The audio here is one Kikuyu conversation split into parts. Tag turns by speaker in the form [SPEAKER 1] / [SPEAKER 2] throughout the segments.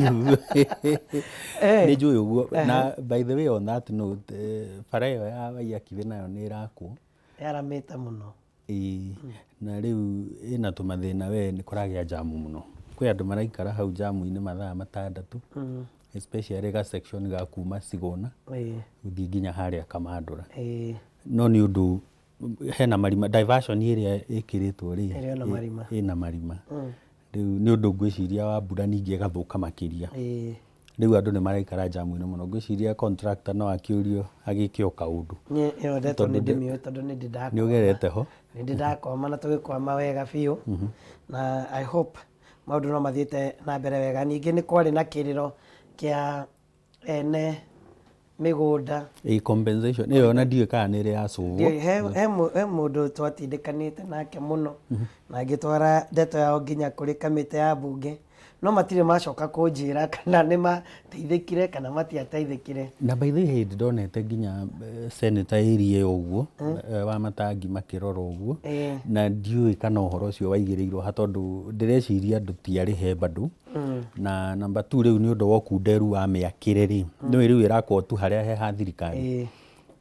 [SPEAKER 1] Nĩ njũĩ ũguo. Na by the way, on that note, bara ĩyo ya Waiyaki nayo nĩ ĩrakwo.
[SPEAKER 2] Yaramĩte mũno.
[SPEAKER 1] Ĩĩ, na rĩu ĩna tũmathĩna we, nĩ kũragĩa jamu mũno. Kwĩ andũ maraikara hau jamu-inĩ mathaa 6, especially ga section ga kuma Sigona gũthiĩ nginya harĩa Kamandũra. No nĩ ũndũ hena marima, diversion ĩrĩa ĩkĩrĩtwo rĩ,
[SPEAKER 2] Ĩrĩ ona marima.
[SPEAKER 1] Ĩna marima. Rĩu nĩ ũndũ ngwĩciria wa mbura ningĩ ĩgathũka makĩria. Rĩu andũ nĩ maraikara jamu-inĩ mũno. Ngwĩciria contractor no akĩũrio agĩke o kaũndũ.
[SPEAKER 2] Niĩ ĩyo ndeto nĩ ndĩmĩũĩ tondũ nĩ ndĩ ndakwama.
[SPEAKER 1] Nĩ ũgerete ho?
[SPEAKER 2] Nĩ ndĩ ndakwama na tũgĩkwama wega biũ. Na I hope maũndũ no mathiĩte na mbere wega. Ningĩ nĩ kwarĩ na kĩrĩro kĩa ene mĩgũnda.
[SPEAKER 1] Ĩ, compensation ĩyo ona ndiũĩ kana nĩ ĩrĩ yacũgwo.
[SPEAKER 2] Ndiũĩ, he mũndũ twatindĩkanĩte nake mũno na ngĩtwara ndeto yao nginya kũrĩ kamĩtĩ ya mbunge, no matirĩ macoka kũnjĩra kana nĩ mateithĩkire kana matiateithĩkire.
[SPEAKER 1] Na by the way, hĩndĩ ndonete nginya senator area ĩyo ũguo, wa Matangi makĩrora ũguo, na ndiũĩ kana ũhoro ũcio waigĩrĩirwo ha, tondũ ndĩreciria andũ ti arĩhe bado. Na number two, rĩu nĩ ũndũ wa ũkunderu wa mĩakĩre rĩ, nĩũĩ rĩu ĩrakwo tu harĩa he ha thirikari.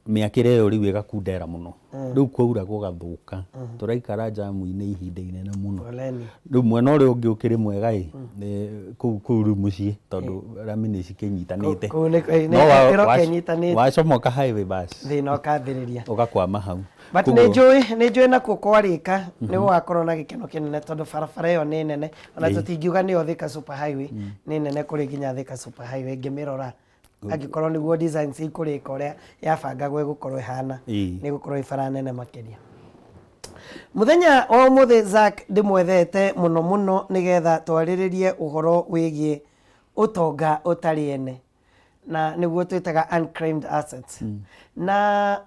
[SPEAKER 1] Mĩakĩre ĩyo rĩu ĩgakundera mũno, rĩu kwaura gũgathũka, tũraikara jamu-inĩ ihinda inene mũno.
[SPEAKER 2] Poleni.
[SPEAKER 1] Rĩu mwena ũrĩa ũngĩ ũkĩrĩ mwega ĩ nĩ kũu rĩu mũciĩ, tondũ rami nĩ cikĩnyitanĩte.
[SPEAKER 2] Kũu
[SPEAKER 1] No
[SPEAKER 2] ĩroka ĩnyitanĩte.
[SPEAKER 1] Wacomoka highway bas
[SPEAKER 2] Thĩna ũkambĩrĩria.
[SPEAKER 1] Ũgakwama hau.
[SPEAKER 2] But nĩ njũĩ nakuo kwarĩka nĩ gũgakorwo na gĩkeno kĩnene, tondũ barabara ĩyo nĩ nene, ona tũtingiuga nĩyo Thika Super Highway, nĩ nene kũrĩ nginya Thika Super Highway ngĩmĩrora, angĩkorwo nĩguo designs ikũrĩka ũrĩa yabangagwo ĩgũkorwo ĩhana. Nĩ ĩgũkorwo ĩ bara nene makĩria. Mũthenya wa ũmũthĩ, Zack ndĩmwethete mũno mũno nĩgetha twarĩrĩrie ũhoro wĩgiĩ ũtonga ũtarĩ ene, na nĩguo twĩtaga unclaimed assets. Na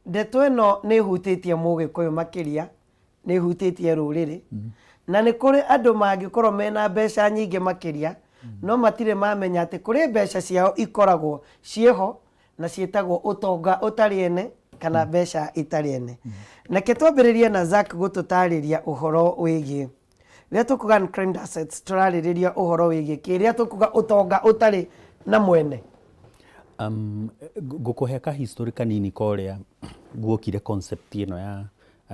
[SPEAKER 2] ndeto ĩno nĩ ĩhutĩtie Mũgĩkũyũ makĩria, nĩ ĩhutĩtie rũrĩrĩ, na nĩ kũrĩ andũ mangĩkorwo mena mbeca nyingĩ makĩria, no matirĩ mamenya atĩ kũrĩ mbeca ciao ikoragwo ciĩho na ciĩtagwo ũtonga ũtarĩ ene kana mbeca itarĩ ene. Reke twambĩrĩrie na Zack gũtũtarĩria ũhoro wĩgiĩ, rĩrĩa tũkuga unclaimed assets, tũrarĩrĩria ũhoro wĩgiĩ kĩ rĩrĩa tũkuga ũtonga ũtarĩ na mwene?
[SPEAKER 1] Ngũkũhe ka history kanini ka ũrĩa guokire concept ĩno ya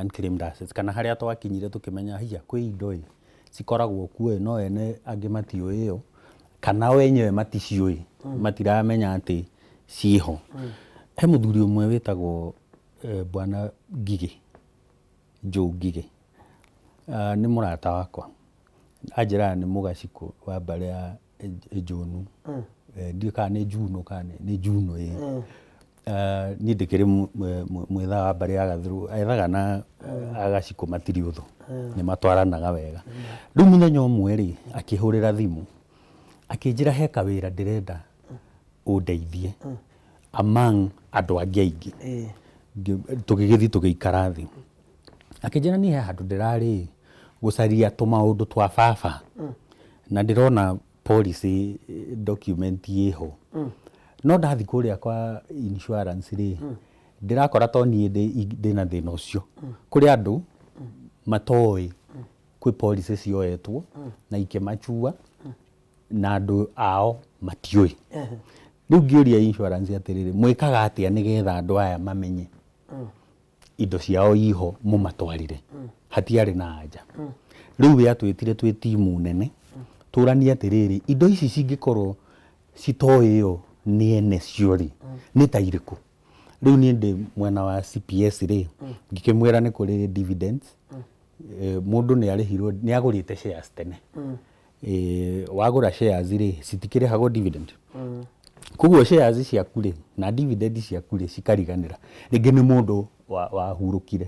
[SPEAKER 1] unclaimed assets, kana harĩa twakinyire tũkĩmenya hiya kwĩ indo ĩ cikoragwo kuo ĩ, no ene angĩ matiũĩ ĩyo, kana o enyewe maticiũĩ, matiramenya atĩ ciĩho. He mũthuri ũmwe wĩtagwo Bwana Ngigĩ, Joe Ngigĩ, nĩ mũrata wakwa, anjĩraga nĩ mũgacikũ wa mbarĩ ya Njũnu. Ndiũĩ kana nĩ Njuno kana nĩ Njuno ĩĩ. Niĩ ndĩkĩrĩ mwĩtha wa mbarĩ ya Gathuru, ethaga na agacikũ matirĩ ũthũ, nĩ matwaranaga wega. Rĩu mũthenya ũmwe rĩ, akĩhũrĩra thimũ akĩnjĩra he kawĩra ndĩrenda ũndeithie among andũ angĩ aingĩ. Tũgĩgĩthiĩ tũgĩikara thĩ, akĩnjĩra niĩ he handũ ndĩrarĩ gũcaria tũmaũndũ twa baba na ndĩrona policy document ĩho, no ndathiĩ kũrĩa kwa insurance rĩ, ndĩrakora to niĩ ndĩna thĩna ũcio, kũrĩ andũ matoĩ kwĩ policy cioetwo na ikĩmachua na andũ ao matiũĩ. Rĩu ngĩũria insurance atĩrĩrĩ, mwĩkaga atĩa nĩgetha andũ aya mamenye indo ciao iho mũmatwarire? Hatiarĩ na anja. Rĩu we atwĩtire twĩ timu nene tũranie atĩrĩrĩ, indo ici cingĩkorwo citoĩo nĩ ene cio rĩ, nĩ ta irĩkũ? Rĩu niĩ ndĩ mwena wa CPS rĩ, ngĩkĩmwĩra nĩ kũrĩ dividends. Mũndũ nĩ arĩhirwo, nĩ agũrĩte shares tene. Wagũra shares rĩ, citikĩrĩhagwo dividend? Koguo shares ciaku rĩ na dividend ciaku rĩ cikariganĩra. Rĩngĩ nĩ mũndũ wahurũkire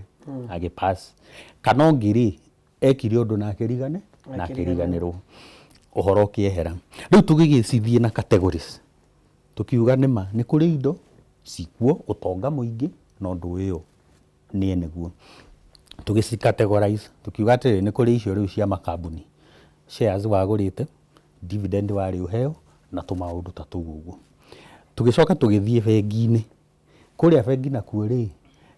[SPEAKER 1] agĩ pass, kana ũngĩ rĩ, ekire ũndũ na akĩrigane na akĩriganĩrwo, ũhoro ũkĩehera. Rĩu tũgĩgĩcithiĩ na categories, tũkiuga nĩma nĩ kũrĩ indo cikuo ũtonga mũingĩ no ndũĩyo nĩ eneguo. Tũgĩci categorize, tũkiuga atĩrĩrĩ, nĩ kũrĩ icio rĩu cia makambuni, shares wagũrĩte, dividend warĩ ũheo na tũmaũndũ ta tũu ũguo. Tũgĩcoka tũgĩthiĩ bengi-inĩ. Kũrĩa bengi nakuo rĩ,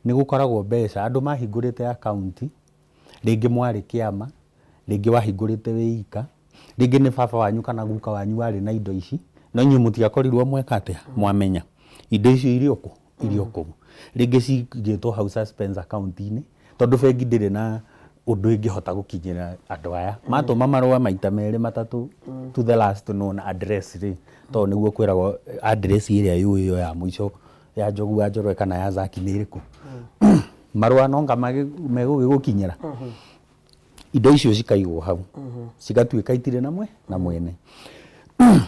[SPEAKER 1] nĩ gũkoragwo mbeca andũ mahingũrĩte akaunti, rĩngĩ mwarĩ kĩama, rĩngĩ wahingũrĩte wĩ ika. Rĩngĩ nĩ baba wanyu kana guka wanyu warĩ na indo ici, no inyuĩ mũtiakorirwo mweka atĩa, mwamenya. Indo icio irĩ o kũ? Irĩ o kũu. Rĩngĩ cigĩtwo hau suspense account-inĩ, tondũ bengi ndĩrĩ na ũndũ ĩngĩhota gũkinyĩra andũ aya. Matũma marũa maita merĩ matatũ to the last known address rĩ, tondũ nĩguo kwĩragwo address ĩrĩa yũĩyo ya mũico ya Njogu wa Njoroge kana ya Zaki nĩ ĩrĩkũ. Marũa nonga megũgĩgũkinyĩra. Indo icio cikaigwo hau, cigatuĩka itirĩ na na mwene.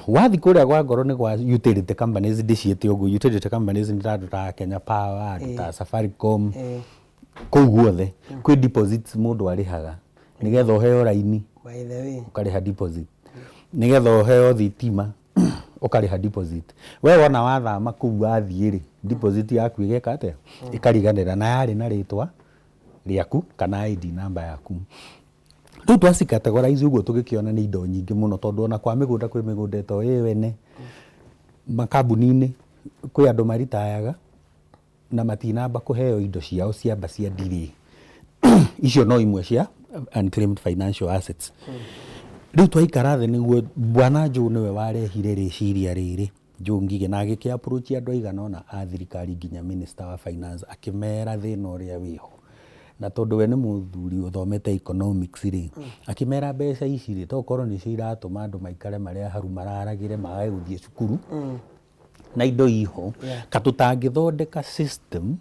[SPEAKER 1] Wathiĩ kũrĩa gwa ngoro nĩ gwa utility companies, ndĩciĩte ũguo. Utility companies nĩ ta andũ ta Kenya Power, andũ ta Safaricom, kũu guothe kwĩ deposits mũndũ arĩhaga nĩgetha ũheo raini.
[SPEAKER 2] By the way.
[SPEAKER 1] Ũkarĩha deposit nĩgetha ũheo thitima, ũkarĩha deposit. We wona wathama kũu wathiĩ rĩ, deposit yaku ĩgeka atĩa? Ĩkariganĩra na yarĩ na rĩtwa rĩaku kana ID number yaku. Rĩu twaci categorize ũguo, tũgĩkĩona nĩ indo nyingĩ mũno, tondũ ona kwa mĩgũnda kwĩ mĩgũnda ĩto ĩ wene. Makambuni-inĩ kwĩ andũ maritayaga na matinamba kũheo indo ciao ciamba cia delay. Icio no imwe cia unclaimed financial assets. Rĩu twaikara thĩ, nĩguo Bwana Joe nĩwe warehire rĩciria rĩrĩ, Joe Ngigĩ, na agĩkĩ approach andũ aigana ũna a thirikari, nginya Minister wa Finance, akĩmera thĩna ũrĩa wĩho. Na tondũ we nĩ mũthuri ũthomete economics rĩ, akĩmera mbeca ici rĩ, tokorwo nĩcio iratũma andũ maikare marĩ aharu, mararagĩre, magage gũthiĩ cukuru na indo iho. Ka tũtangĩthondeka system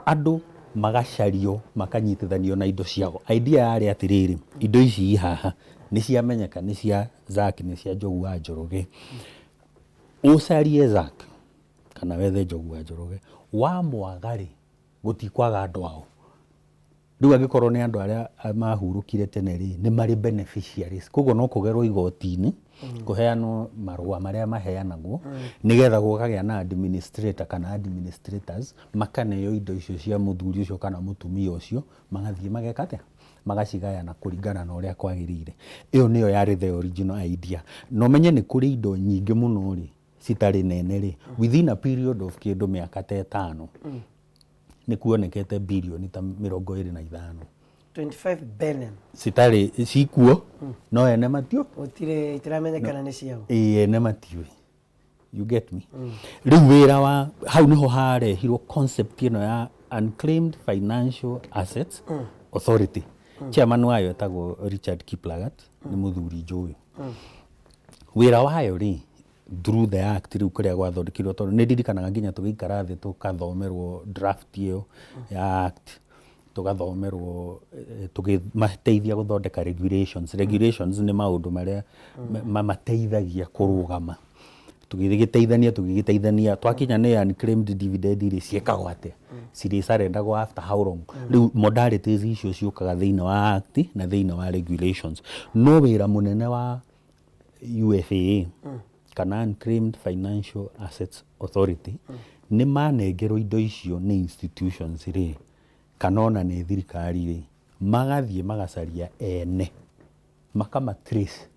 [SPEAKER 1] andũ magacario, makanyitithanio na indo ciao. Idea yarĩ atĩrĩrĩ, indo ici i haha nĩ ciamenyeka nĩ cia Zack, nĩ cia Njogu wa Njoroge. Ũcarie Zack kana wethe Njogu wa Njoroge, wamwaga rĩ, gũtikwaga andũ ao. Rĩu angĩkorwo nĩ andũ arĩa mahurũkire tene rĩ, nĩ marĩ beneficiaries, koguo no kũgerwo igoti-inĩ kũheanwo marũa marĩa maheanagwo nĩgetha gũkagĩa na administrator kana administrators, makaneo indo icio cia mũthuri ũcio kana mũtumia ũcio, magathiĩ mageka atĩa? Magacigayana kũringana na ũrĩa kwagĩrĩire. Ĩyo nĩyo yarĩ the original idea. Na ũmenye nĩ kũrĩ indo nyingĩ mũno rĩ citarĩ nene rĩ, within a period of kĩndũ mĩaka ta 5 nĩ kuonekete birioni ta 25.
[SPEAKER 2] 25 billion.
[SPEAKER 1] Citarĩ cikuo, no ene matio.
[SPEAKER 2] Gũtirĩ, itiramenyekana nĩ ciao.
[SPEAKER 1] Ĩĩ, ene matiũĩ, you get me? Rĩu wĩra wa hau nĩho harehirwo concept ĩno ya Unclaimed Financial Assets Authority. Chairman wayo etagwo Richard Kiplagat, nĩ mũthuri njũĩ. Wĩra wayo rĩ, through the act rĩu kũrĩa gwathondekirwo, tondũ nĩ ndirikanaga nginya tũgĩikara thĩ tũkathomerwo draft ĩyo ya act, tũgathomerwo, tũgĩmateithia gũthondeka regulations. Regulations nĩ maũndũ marĩa mamateithagia kũrũgama. Tũgĩgĩteithania twakinya nĩ unclaimed dividend rĩ, ciĩkagwo atĩa, cirĩ after how long? Rĩu modalities icio ciũkaga thĩinĩ wa act na thĩinĩ wa regulations. No wĩra mũnene wa UFAA kana Unclaimed Financial Assets Authority nĩ manengerwo indo icio nĩ institutions rĩ, kana ona nĩ thirikari rĩ, magathiĩ magacaria ene, makama trace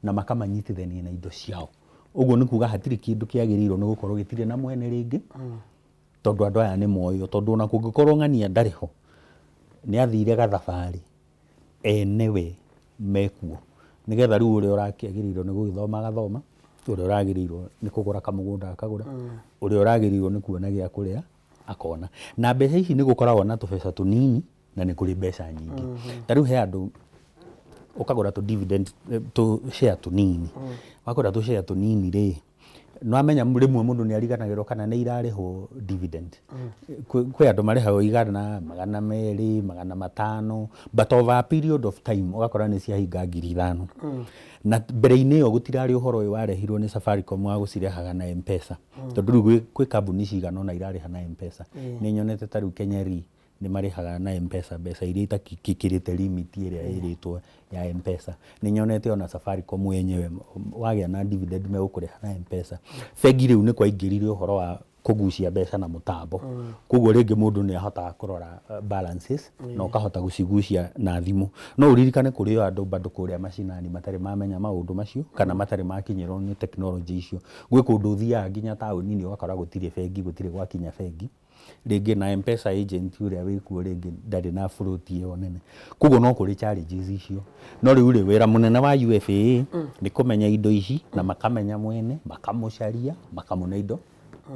[SPEAKER 1] na makamanyitithania na indo ciao. Ũguo nĩ kuga hatirĩ kĩndũ kĩagĩrĩirwo nĩ gũkorwo gĩtirĩ na mwene rĩngĩ, tondũ andũ aya nĩ moĩo, tondũ ona kũngĩkorwo ng'ania ndarĩ ho, nĩ athire gathabarĩ, enewe mekuo, nĩgetha rĩu ũrĩa ũrakĩagĩrĩirwo nĩ gũgĩthoma agathoma, ũrĩa ũragĩrĩirwo nĩ kũgũra kamũgũnda akagũra, ũrĩa ũragĩrĩirwo nĩ kuona gĩa kũrĩa akona. Na mbeca ici nĩ gũkoragwo na tũbeca tũnini na nĩ kũrĩ mbeca nyingĩ. Ta rĩu he andũ ũkagũra tũ dividend, tũ share tũnini. Wagũra tũ share tũnini rĩ, nĩwamenya rĩmwe mũndũ nĩ ariganagĩrwo kana nĩ irarĩhwo dividend. Kwĩ andũ marĩhagwo 100, 200, 500, but over a period of time ũgakora nĩ ciahinga 5,000. Na mbere-inĩ ĩyo gũtirarĩ ũhoro ũyũ warehirwo nĩ Safaricom wa gũcirehaga na M-Pesa, tondũ rĩu kwĩ kambuni cigana ũna irarĩha na M-Pesa. Nĩ nyonete ta rĩu Kenya Re nĩ marĩhaga na M-Pesa mbeca iria itakĩrĩte limit ĩrĩa ĩrĩtwo ya M-Pesa. Nĩ nyonete ona Safaricom yenyewe wagĩa na dividend megũkũrĩha na M-Pesa. Bengi rĩu nĩ kwaingĩrire ũhoro wa kũgucia mbeca na mũtambo, koguo rĩngĩ mũndũ nĩ ahotaga kũrora balances na ũkahota gũcigucia na thimũ. No ũririkane kũrĩ o andũ bado kũrĩa macinani matarĩ mamenya maũndũ macio kana matarĩ makinyĩrwo nĩ tekinoronjĩ icio. Gwĩ kũndũ ũthiaga nginya taũni-inĩ ũgakora gũtirĩ bengi, gũtirĩ gwakinya bengi. Rĩngĩ na M-Pesa agent ũrĩa wĩkuo rĩngĩ ndarĩ na float ĩyo nene. Koguo no kũrĩ challenges icio. No rĩu rĩ, wĩra mũnene wa UFAA nĩ kũmenya indo ici na makamenya mwene, makamũcaria, makamũne indo,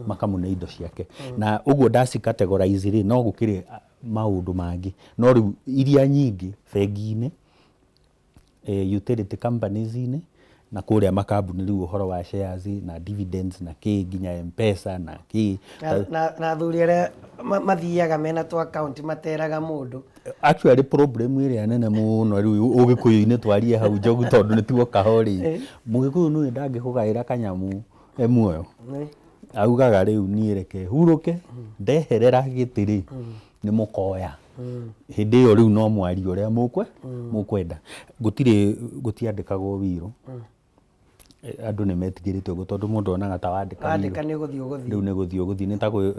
[SPEAKER 1] makamũne indo ciake. Na ũguo ndaci categorize rĩ, no gũkĩrĩ maũndũ mangĩ. No rĩu iria nyingĩ bengi-inĩ, utility companies-inĩ na kũrĩa makambuni rĩu ũhoro wa shares na dividends na kĩ nginya M-Pesa na kĩ.
[SPEAKER 2] Na athuri arĩa mathiaga mena tũ account materaga mũndũ.
[SPEAKER 1] Actually problem ĩrĩa nene mũno rĩu ũgĩkũyũ-inĩ twarie hau Njogu tondũ nĩ tuoka ho rĩ, mũgĩkũyũ nĩũĩ ndangĩkũgaĩra kanyamũ e muoyo. Augaga rĩu niĩ reke hurũke ndeherera gĩtĩ rĩ nĩ mũkoya. Hĩndĩ ĩyo rĩu no mwarie ũrĩa mũkwenda. Gũtirĩ gũtiandĩkagwo wiro. Andũ nĩ metigĩrĩte ũguo tondũ mũndũ onaga ta wandĩka wiro
[SPEAKER 2] Wandĩka nĩ ũgũthiĩ ũgũthiĩ.
[SPEAKER 1] Rĩu nĩ gũthiĩ ũgũthiĩ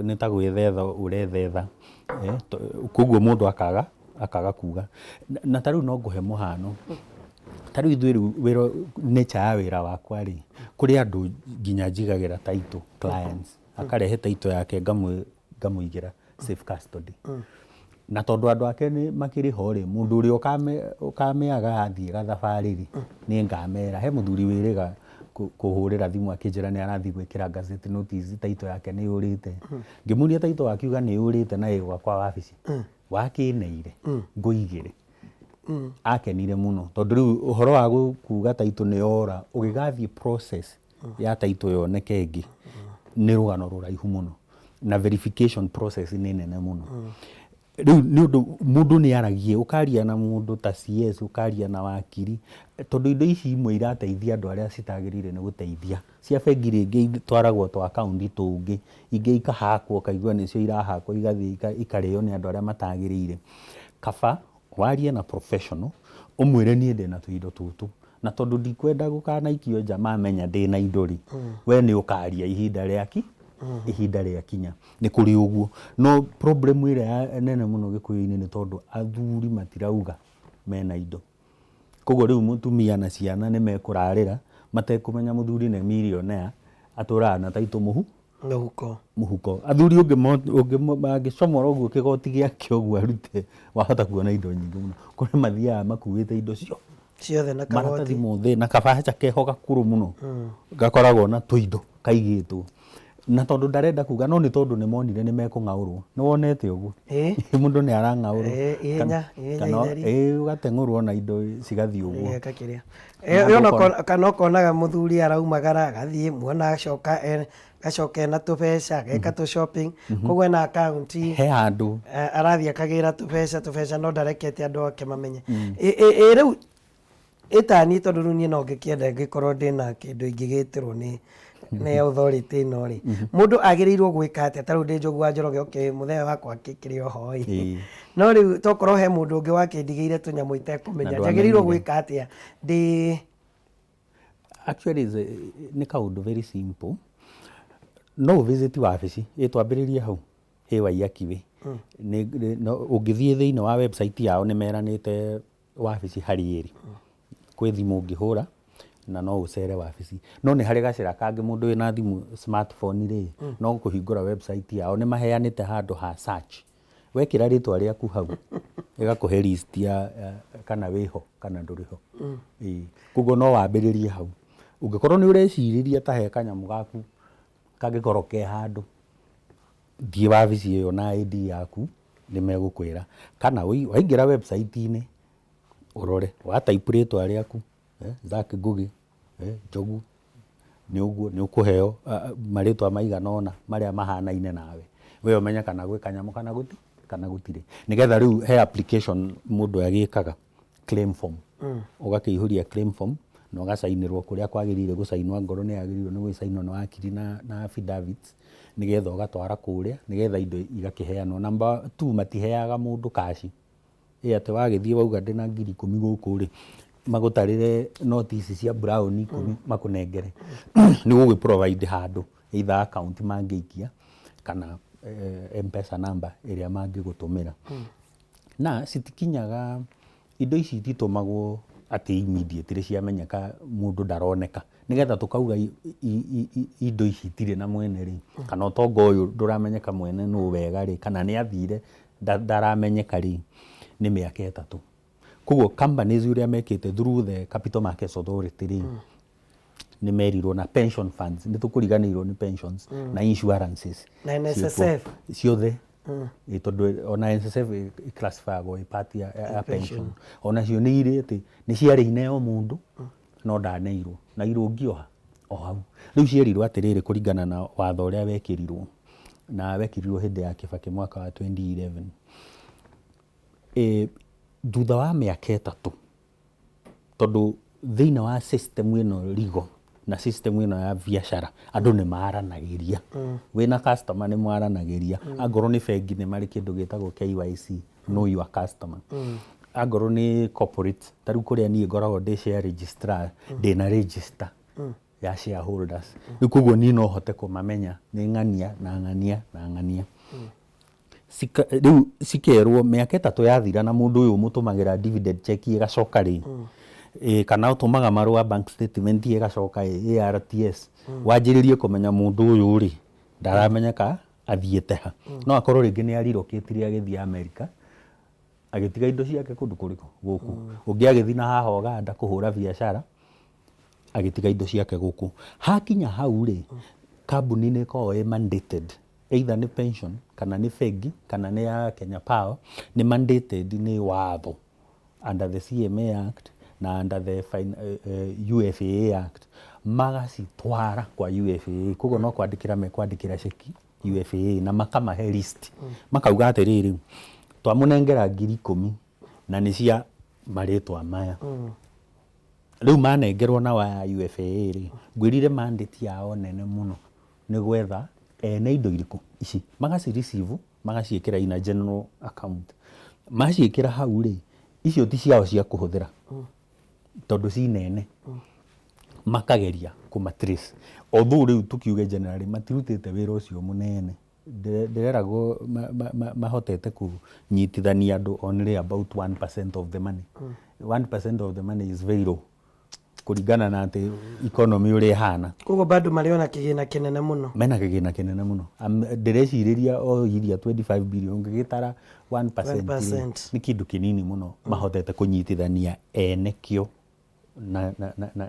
[SPEAKER 1] nĩ ta gwĩthetha ũrethetha. Koguo mũndũ akaga kuga. Na ta rĩu no ngũhe mũhano. Ta rĩu ithuĩ rĩu wĩra nature ya wĩra wakwa rĩ, kũrĩ andũ nginya njigagĩra title clients. Akarehe title yake ngamũigĩra safe custody. Na tondũ andũ ake nĩ makĩrĩ ho rĩ, mũndũ ũrĩa ũkamĩaga athiĩ gathabarĩ rĩ, nĩ ngamera. He mũthuri wĩrĩga kũhũrĩra thimũ akĩnjĩra nĩ arathiĩ gwĩkĩra gazette notice title yake nĩ yũrĩte. Ngĩmũria title akiuga nĩ yũrĩte na ĩ gwakwa wabici. Wakĩneire ngũigĩre. Akenire mũno tondũ rĩu ũhoro wa kuga title nĩ yora ũgĩgathiĩ process ya title yoneke ĩngĩ nĩ rũgano rũraihu mũno na verification process nĩ nene mũno. Rĩu nĩ ũndũ mũndũ nĩ aragie, ũkaria na mũndũ ta CS, ũkaria na wakiri, tondũ indo ici imwe irateithia andũ arĩa citagĩrĩire nĩ gũteithia. Cia bengi rĩngĩ itwaragwo twa akaunti tũngĩ, ingĩ ikahakwo ũkaigua nĩcio irahakwo igathiĩ ikarĩo nĩ andũ arĩa matagĩrĩire. Kaba warie na professional, ũmwĩre niĩ ndĩna tũindo tũtũ, na tondũ ndikwenda gũkanaikio nja mamenya ndĩna indo rĩ, we nĩ ũkaria ihinda rĩaki, ihinda rĩakinya. Nĩ kũrĩ ũguo. No problem ĩrĩa nene mũno gĩkũyũ-inĩ nĩ tondũ athuri matirauga mena indo. Koguo rĩu mũtumia na ciana nĩ mekũrarĩra matekũmenya mũthuri nĩ millionaire atũraga na taitũ
[SPEAKER 2] mũhuko.
[SPEAKER 1] Mũhuko. Athuri mangĩcomora ũguo kĩgoti gĩake ũguo arute, wahota kuona indo nyingĩ mũno. Kũrĩ mathiaga makuĩte indo cio
[SPEAKER 2] ciothe na
[SPEAKER 1] maratathi mothe na kabacha keho gakũrũ mũno gakoragwo na tũindo kaigĩtwo. Na tondũ ndarenda kuga no nĩ tondũ nĩ monire nĩ mekũng'aũrwo. Nĩ wonete ũguo? Mũndũ nĩ arang'aũrwo.
[SPEAKER 2] Ihenya itheri.
[SPEAKER 1] Ũgateng'ũrwo na indo cigathiĩ ũguo.
[SPEAKER 2] Igeka kĩrĩa. Kana ũkonaga mũthuri araumagara agathiĩ muona acoka gacoka ena tũbeca ageka tũ shopping koguo ena account
[SPEAKER 1] he handũ
[SPEAKER 2] arathiĩ akagĩra tũbeca no ndarekete andũ ake mamenye. Rĩu ĩtani tondũ rĩu niĩ no ngĩkĩenda ngĩkorwo ndĩna kĩndũ ingĩgĩtĩrwo nĩ authority ĩno rĩ, mũndũ agĩrĩirwo gwĩka atĩa? Ta rĩu ndĩ Njogu wa Njoroge, okay, mũthee wakwa akĩkĩrĩ oho ĩ, no rĩu tokorwo he mũndũ ũngĩ wakĩndigĩire tũnyamũ itekũmenya, njagĩrĩirwo gwĩka atĩa? Ndĩ
[SPEAKER 1] Actually nĩ kaũndũ very simple. No ũ visit wabici, ĩ twambĩrĩrie hau ĩ Waiyaki Way. Ũngĩthiĩ thĩinĩ wa website yao nĩ meranĩte wabici harĩ ĩrĩ. Kwĩ thimũ ũngĩhũra na no ũcere wabici. No nĩ harĩ gacĩra kangĩ mũndũ wĩna thimũ smartphone rĩ, no kũhingũra website yao nĩ maheanĩte handũ ha search. Wekĩra rĩtwa rĩaku hau, ĩgakũhe list ya kana wĩho kana ndũrĩ ho. Koguo no wambĩrĩrie hau. Ũngĩkorwo nĩ ũrecirĩria ta he kanyamũ gaku kangĩkorwo ke handũ, thiĩ wabici ĩyo na ID yaku nĩ megũkwĩra. Kana waingĩra website-inĩ ũrore, wa type rĩtwa rĩaku, Zack Ngugi, Njogu, nĩ ũguo nĩ ũkũheo marĩtwa maigana ũna marĩa mahanaine nawe. We ũmenye kana gwĩ kanyamũ kana gũtirĩ. Nĩgetha rĩu he application mũndũ agĩkaga claim form. Ũgakĩihũria claim form na ũgacainĩrwo kũrĩa kwagĩrĩire gũcainwo angorwo nĩ yagĩrĩirwo nĩ gũcainwo nĩ wakiri na affidavits nĩgetha ũgatwara kũrĩa nĩgetha indo igakĩheanwo. Number two matiheaga mũndũ cash. Ĩ atĩ wagĩthiĩ wauga ndĩna 10,000 gũkũ rĩ, magũtarĩre noti ici cia brown 10 makũnengere. Nĩ ũgũgĩ provide handũ either account mangĩikia kana M-Pesa number ĩrĩa mangĩgũtũmĩra. Na citikinyaga, indo ici ititũmagwo atĩ immediately ciamenyeka mũndũ ndaroneka. Nĩgetha tũkauga indo ici itirĩ na mwene rĩ, kana ũtonga ũyũ ndũramenyeka mwene nũ wega rĩ, kana nĩ athire ndaramenyeka rĩ, nĩ mĩaka 3. Koguo companies ũrĩa mekĩte through the Capital Markets Authority rĩ, nĩ merirwo na pension funds, nĩ tũkũriganĩirwo nĩ pensions na insurances.
[SPEAKER 2] Na NSSF.
[SPEAKER 1] Ciothe. Ĩ, tondũ ona NSSF ĩclassifyagwo ĩ part ya pension. Onacio nĩ irĩ atĩ nĩ ciarĩ ineo mũndũ no ndaneirwo na irũngio ha o hau. Rĩu cierirwo atĩrĩrĩ, kũringana na watho ũrĩa wekĩrirwo, na wekĩrirwo hĩndĩ ya Kibaki mwaka wa 2011, thutha wa mĩaka 3, tondũ thĩinĩ wa system ĩno rigo na system ĩno ya biacara andũ nĩ maranagĩria, wĩna customer nĩ maranagĩria, angorwo nĩ bengi nĩ marĩ kĩndũ gĩtagwo KYC, know your customer, angorwo nĩ corporate, ta rĩu kũrĩa niĩ ngoragwo ndĩ share registrar, ndĩna register ya shareholders. Rĩu koguo niĩ no hote kũmamenya nĩ ng'ania na ng'ania na ng'ania. Rĩu cikerwo mĩaka 3 yathira na mũndũ ũyũ ũmũtũmagĩra dividend check ĩgacoka rĩ, kana ũtũmaga marũa bank statement ĩgacoka ARTS, wanjĩrĩrie kũmenya mũndũ ũyũ rĩ ndaramenyeka athiĩte ha. No akorwo rĩngĩ nĩ arirokĩtire agĩthiĩ America, agĩtiga indo ciake kũndũ kũrĩkũ gũkũ, ũngĩ agĩthiĩ na haha Uganda kũhũra biacara agĩtiga indo ciake gũkũ. Hakinya hau rĩ, kambuni nĩ ĩkoragwo ĩ mandated, either nĩ pension kana nĩ bengi kana nĩ ya Kenya Power, nĩ mandated nĩ watho under the CMA Act na under the UFAA Act, magacitwara kwa UFAA. Koguo no kwandĩkĩra mekwandĩkĩra ceki UFAA na makamahe list, makauga atĩrĩrĩ, twamũnengera 10,000 na nĩ cia marĩtwa maya. Rĩu manengerwo na wa UFAA rĩ, ngwĩrire mandate yao nene mũno nĩ gwetha ene indo irĩkũ ici, magaci receive, magaciĩkĩra in a general account. Maciĩkĩra hau rĩ, icio ti ciao cia kũhũthĩra tondũ ci nene, makageria kũma trace. Although rĩu tũkiuge generally matirutĩte wĩra ũcio mũnene, ndĩreragwo mahotete kũnyitithania andũ only about 1% of the money. 1% of the money is very low kũringana na atĩ economy ũrĩa ĩhana.
[SPEAKER 2] Koguo bado marĩ ona kĩgĩna kĩnene mũno.
[SPEAKER 1] Mena kĩgĩna kĩnene mũno. Ndĩrecirĩria o iria 25 billion ũngĩgĩtara 1% rĩ,
[SPEAKER 2] 1%.
[SPEAKER 1] nĩ kĩndũ kĩnini mũno mahotete kũnyitithania ene kĩo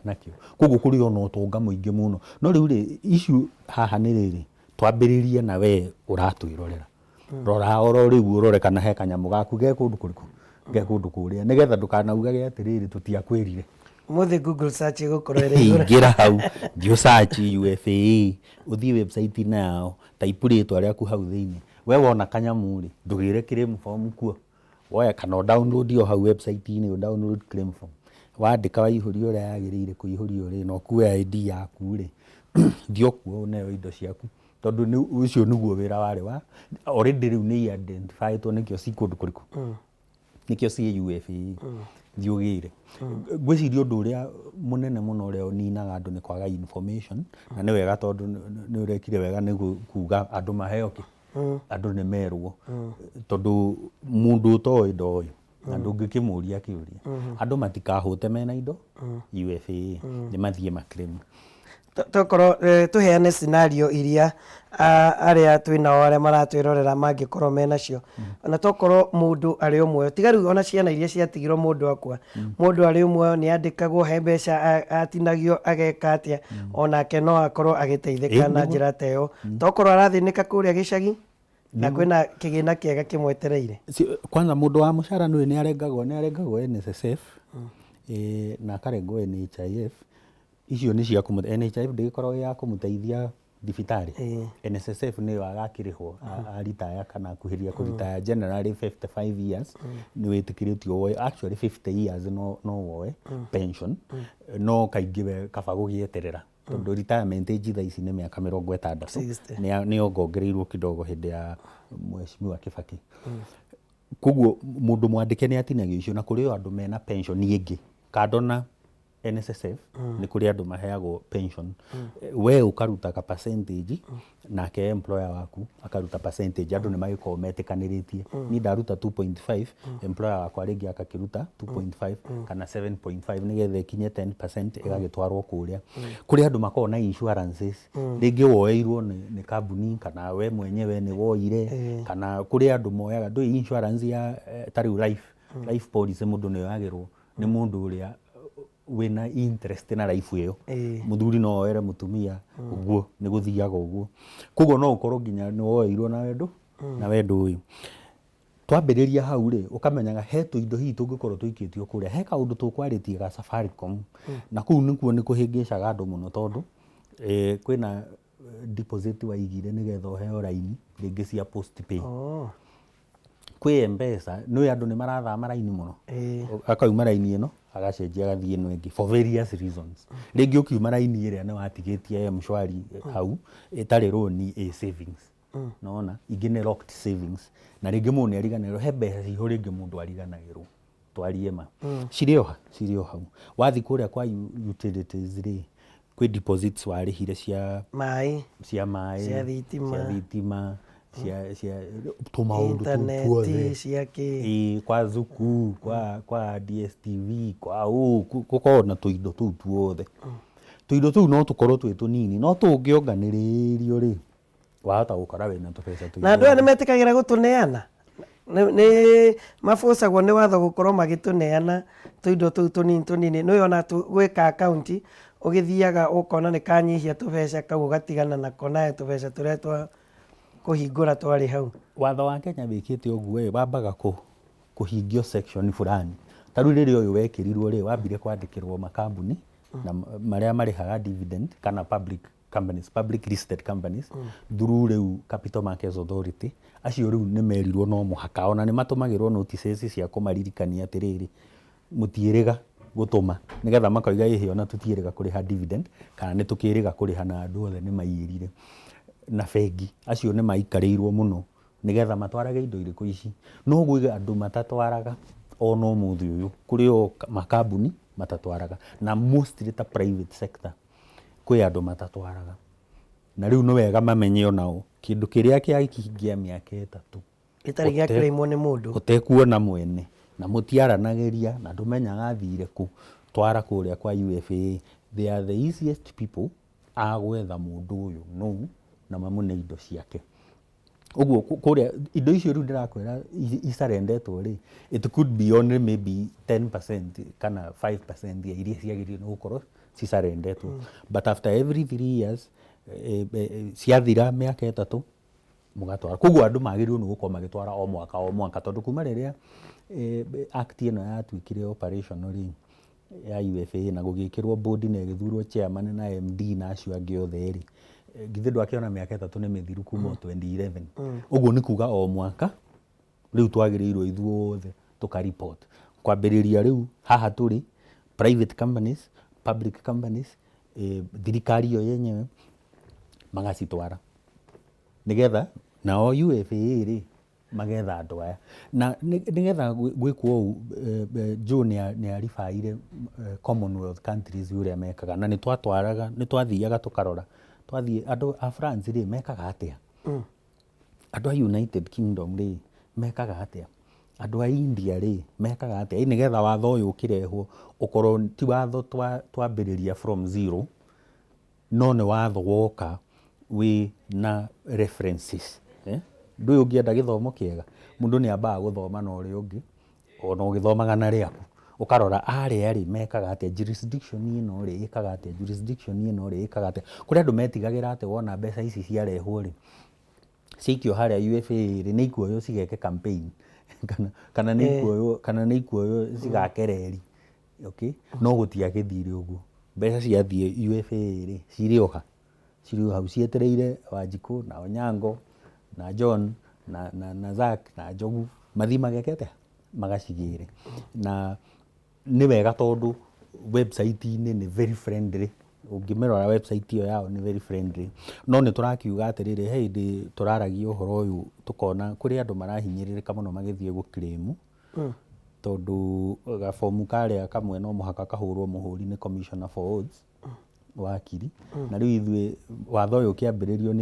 [SPEAKER 1] na kĩo. Koguo kũrĩ ona ũtonga mũingĩ mũno. No rĩu rĩ, issue haha nĩ rĩrĩ, twambĩrĩrie na we ũratwĩrorera, rora oro rĩu ũrore kana he kanyamũ gaku ge kũndũ kũrĩkũ, ge kũndũ kũrĩa, nĩgetha ndũkanaugage atĩrĩrĩ, tũtiakwĩrire.
[SPEAKER 2] Ũmũthĩ Google search ĩgũkorwo ĩrĩ igũrũ.
[SPEAKER 1] Ingĩra hau, thiĩ search UFAA, ũthiĩ website-inĩ yao, type rĩtwa rĩaku hau thĩinĩ. We wona kanyamũ rĩ, ndũgĩre claim form kuo, woya kana ũ download o hau website-inĩ, ũ download claim form, wandĩka waihũria ũrĩa yagĩrĩire kũihũrio rĩ, na ũkue ID yaku rĩ, thiĩ o kuo ũneo indo ciaku, tondũ ũcio nĩguo wĩra warĩ wa already. Rĩu nĩ identifiedwo nĩkĩo ci kũndũ kũrĩkũ, nĩkĩo ciĩ UFAA. Thiĩ ũgĩre. Ngwĩciria ũndũ ũrĩa mũnene mũno ũrĩa ũninaga andũ nĩ kwaga information, na nĩ wega tondũ nĩ ũrekire wega nĩ kuga andũ maheo kĩ, andũ nĩ merwo, tondũ mũndũ ũtoĩ ndoĩ na ndũngĩkĩmũria kĩũria. Andũ matikahũte mena indo UFAA, nĩ mathiĩ maclaim.
[SPEAKER 2] Tokorwo tũheane scenario iria arĩa twĩnao, arĩa maratwĩrorera, mangĩkorwo menacio, ona tokorwo mũndũ arĩ o muoyo, tiga rĩu ona ciana iria ciatigirwo mũndũ akua. Mũndũ arĩ o muoyo nĩ andĩkagwo he mbeca atinagio, ageka atĩa, onake no akorwo agĩteithĩka na njĩra ta ĩyo, tokorwo arathĩnĩka kũrĩa gĩcagi na kwĩna kĩgĩna kĩega kĩmwetereire.
[SPEAKER 1] Kwanza mũndũ wa mũcara nĩ nĩ arengagwo NSSF, na akarengwo NHIF. Icio nĩ cia kũmũ NHIF ndĩgĩkoragwo ĩ ya kũmũteithia thibitarĩ. NSSF nĩyo agakĩrĩhwo aritaya kana akuhĩrĩria kũritaya. Generally 55 years nĩ wĩtĩkĩrĩtio woe, actually 50 years no woe pension, no kaingĩ we kaba gũgĩeterera tondũ retirement age thaa ici nĩ mĩaka 60.
[SPEAKER 2] 60.
[SPEAKER 1] Nĩ yongongereirwo kidogo hĩndĩ ya Mheshimiwa Kibaki. Koguo mũndũ mwandĩke nĩ atinagio icio, na kũrĩ o andũ mena pension ĩngĩ kando na NSSF nĩ kũrĩ andũ maheagwo pension. We ũkaruta ka percentage, nake employer waku akaruta percentage. Andũ nĩ magĩkoragwo metĩkanĩrĩtie, niĩ ndaruta 2.5, employer wakwa rĩngĩ akakĩruta 2.5 kana 7.5, nĩgetha ĩkinye 10%, ĩgagĩtwarwo kũrĩa. Kũrĩ andũ makoragwo na insurances, rĩngĩ woeirwo nĩ kambuni kana we mwenyewe nĩ woire, kana kũrĩ andũ moyaga ndũĩ insurance ya ta rĩu life policy, mũndũ nĩ oyagĩrwo nĩ mũndũ ũrĩa wĩna interest na life ĩyo. Mũthuri no oere mũtumia, ũguo nĩ gũthiaga ũguo. Koguo no ũkorwo nginya nĩ woeirwo na wendo na wendo ũyũ. Twambĩrĩria hau rĩ, ũkamenyaga he tũindo hihi tũngĩkorwo tũikĩtio kũrĩa. He kaũndũ tũkwarĩtie ga Safaricom, na kũu nĩkuo nĩ kũhĩngĩcaga andũ mũno, tondũ kwĩna deposit waigire nĩgetha ũheo raini rĩngĩ cia postpay. Kwĩ M-Pesa, nĩũĩ andũ nĩ marathama raini mũno. Akauma raini ĩno, agacenjia, agathiĩ ĩno ĩngĩ for various reasons. Rĩngĩ ũkiuma raini ĩrĩa nĩ watigĩtie M-Shwari hau ĩtarĩ loan, ĩ savings, nona ingĩ nĩ locked savings, na rĩngĩ mũndũ nĩ ariganagĩrwo he mbeca ciho, rĩngĩ mũndũ ariganagĩrwo. Twarie ma, cirĩ o hau. Wathiĩ kũrĩa kwa utilities rĩ, kwĩ deposits warĩhire cia
[SPEAKER 2] maĩ,
[SPEAKER 1] cia maĩ,
[SPEAKER 2] cia thitima.
[SPEAKER 1] Cia thitima, cia tũmaũndũ tũu tuothe.
[SPEAKER 2] Intaneti cia kĩ.
[SPEAKER 1] Ĩĩ, kwa Zuku, kwa DSTV, kwa ũ gũkorwo na tũindo tũu tuothe. Tũindo tũu no tũkorwo twĩ tũnini, no tũngĩonganĩrĩrio rĩ, wahota gũkora wĩna tũbeca tũingĩ.
[SPEAKER 2] Na andũ aya nĩ metĩkagĩra gũtũneana? Nĩ mabũcagwo nĩ watho gũkorwo magĩtũneana tũindo tũu tũnini tũnini? Nĩ ona gwĩka akaunti ũgĩthiaga ũkona nĩ kanyihia tũbeca kau, ũgatigana nako, nawe tũbeca tũrĩa twa kũhingũra twarĩ hau.
[SPEAKER 1] Watho wa Kenya wĩkĩte ũguo ĩ, wambaga kũhingio section fulani. Ta rĩu rĩrĩa ũyũ wekĩrirwo rĩ, wambire kwandĩkĩrwo makambuni na marĩa marĩhaga dividend kana public companies, public listed companies, through rĩu Capital Markets Authority. Acio rĩu nĩ merirwo no mũhaka, ona nĩ matũmagĩrwo notices cia kũmaririkania atĩrĩrĩ, mũtiĩrĩga gũtũma, nĩgetha makoiga ĩhĩ, ona tũtiĩrĩga kũrĩha dividend kana nĩ tũkĩrĩga kũrĩha, na andũ othe nĩ maiyĩrire. Na bengi acio nĩ maikarĩirwo mũno nĩgetha matwarage indo irĩkũ ici. No gwĩ andũ matatwaraga ona ũmũthĩ ũyũ, kũrĩ o makambuni matatwaraga, na mostly ta private sector kwĩ andũ matatwaraga. Na rĩu nĩ wega mamenye onao kĩndũ kĩrĩa kĩahingia mĩaka 3
[SPEAKER 2] gĩtarĩ gĩa claimwo nĩ mũndũ,
[SPEAKER 1] ũtekuona mwene na mũtiaranagĩria na ndũmenyaga athire kũ, twara kũrĩa kwa UFAA. They are the easiest people a gwetha mũndũ ũyũ nũu na mamũne indo ciake. Ũguo kũrĩa indo icio rĩu ndĩrakwĩra icarendetwo rĩ, it could be only maybe 10% kana 5% ya iria ciagĩrĩirwo nĩ gũkorwo cicarendetwo. But after every 3 years, ciathira mĩaka 3, mũgatwara. Koguo andũ magĩrĩirwo nĩ gũkorwo magĩtwara o mwaka o mwaka, tondũ kuma rĩrĩa act ĩno yatuĩkire operational rĩ, ya UFAA, na gũgĩkĩrwo board na ĩgĩthurwo chairman na MD na acio angĩ othe rĩ, githĩ ndwakĩona mĩaka 3 nĩ mĩthiru kuma o 2011? Ũguo nĩ kuga o mwaka rĩu twagĩrĩirwo ithuothe tũka report, kwambĩrĩria rĩu haha tũrĩ, private companies, public companies, thirikari yo yenyewe magacitwara, nĩgetha nao UFAA rĩ magetha andũ aya. Na nĩgetha gwĩkwo ũũ, Joe nĩ aribaire Commonwealth countries ũrĩa mekaga, na nĩ twatwaraga, nĩ twathiaga tũkarora. Twathiĩ, andũ a France rĩ, mekaga atĩa? Andũ a United Kingdom rĩ, mekaga atĩa? Andũ a India rĩ, mekaga atĩa? Ĩ nĩgetha watho ũyũ ũkĩrehwo ũkorwo ti watho twambĩrĩria from zero, no nĩ watho woka wĩ na references, eh? Ndũĩ ũngĩenda gĩthomo kĩega, mũndũ nĩ ambaga gũthoma na ũrĩa ũngĩ, ona ũgĩthomaga na rĩaku ũkarora arĩa rĩ mekaga atĩa, jurisdiction ĩno rĩ ĩkaga atĩa, jurisdiction ĩno rĩ ĩkaga atĩa. Kũrĩ andũ metigagĩra atĩ wona mbeca ici ciarehwo rĩ, ciaikio harĩa UFAA rĩ, nĩ ikuoywo cigeke campaign kana nĩ ikuoywo, kana nĩ ikuoywo cigake reri. Okay, no gũtiagĩthire ũguo. Mbeca ciathiĩ UFAA rĩ, cirĩ o ha? Cirĩ o hau cietereire Wanjikũ na Onyango na John na Zack na Njogu mathiĩ mageke atĩa? Magacigĩre. Na nĩ wega tondũ website-inĩ nĩ very friendly. Ũngĩmĩrora website ĩyo yao nĩ very friendly. No nĩ tũrakiuga atĩrĩrĩ, he hĩndĩ tũraragia ũhoro ũyũ tũkona kũrĩ andũ marahinyĩrĩrĩka mũno magĩthiĩ gũ claim. Tondũ gabomu karĩa kamwe no mũhaka kahũrwo mũhũri nĩ Commissioner for Oaths, wakiri. Na rĩu ithuĩ watho ũyũ ũkĩambĩrĩrio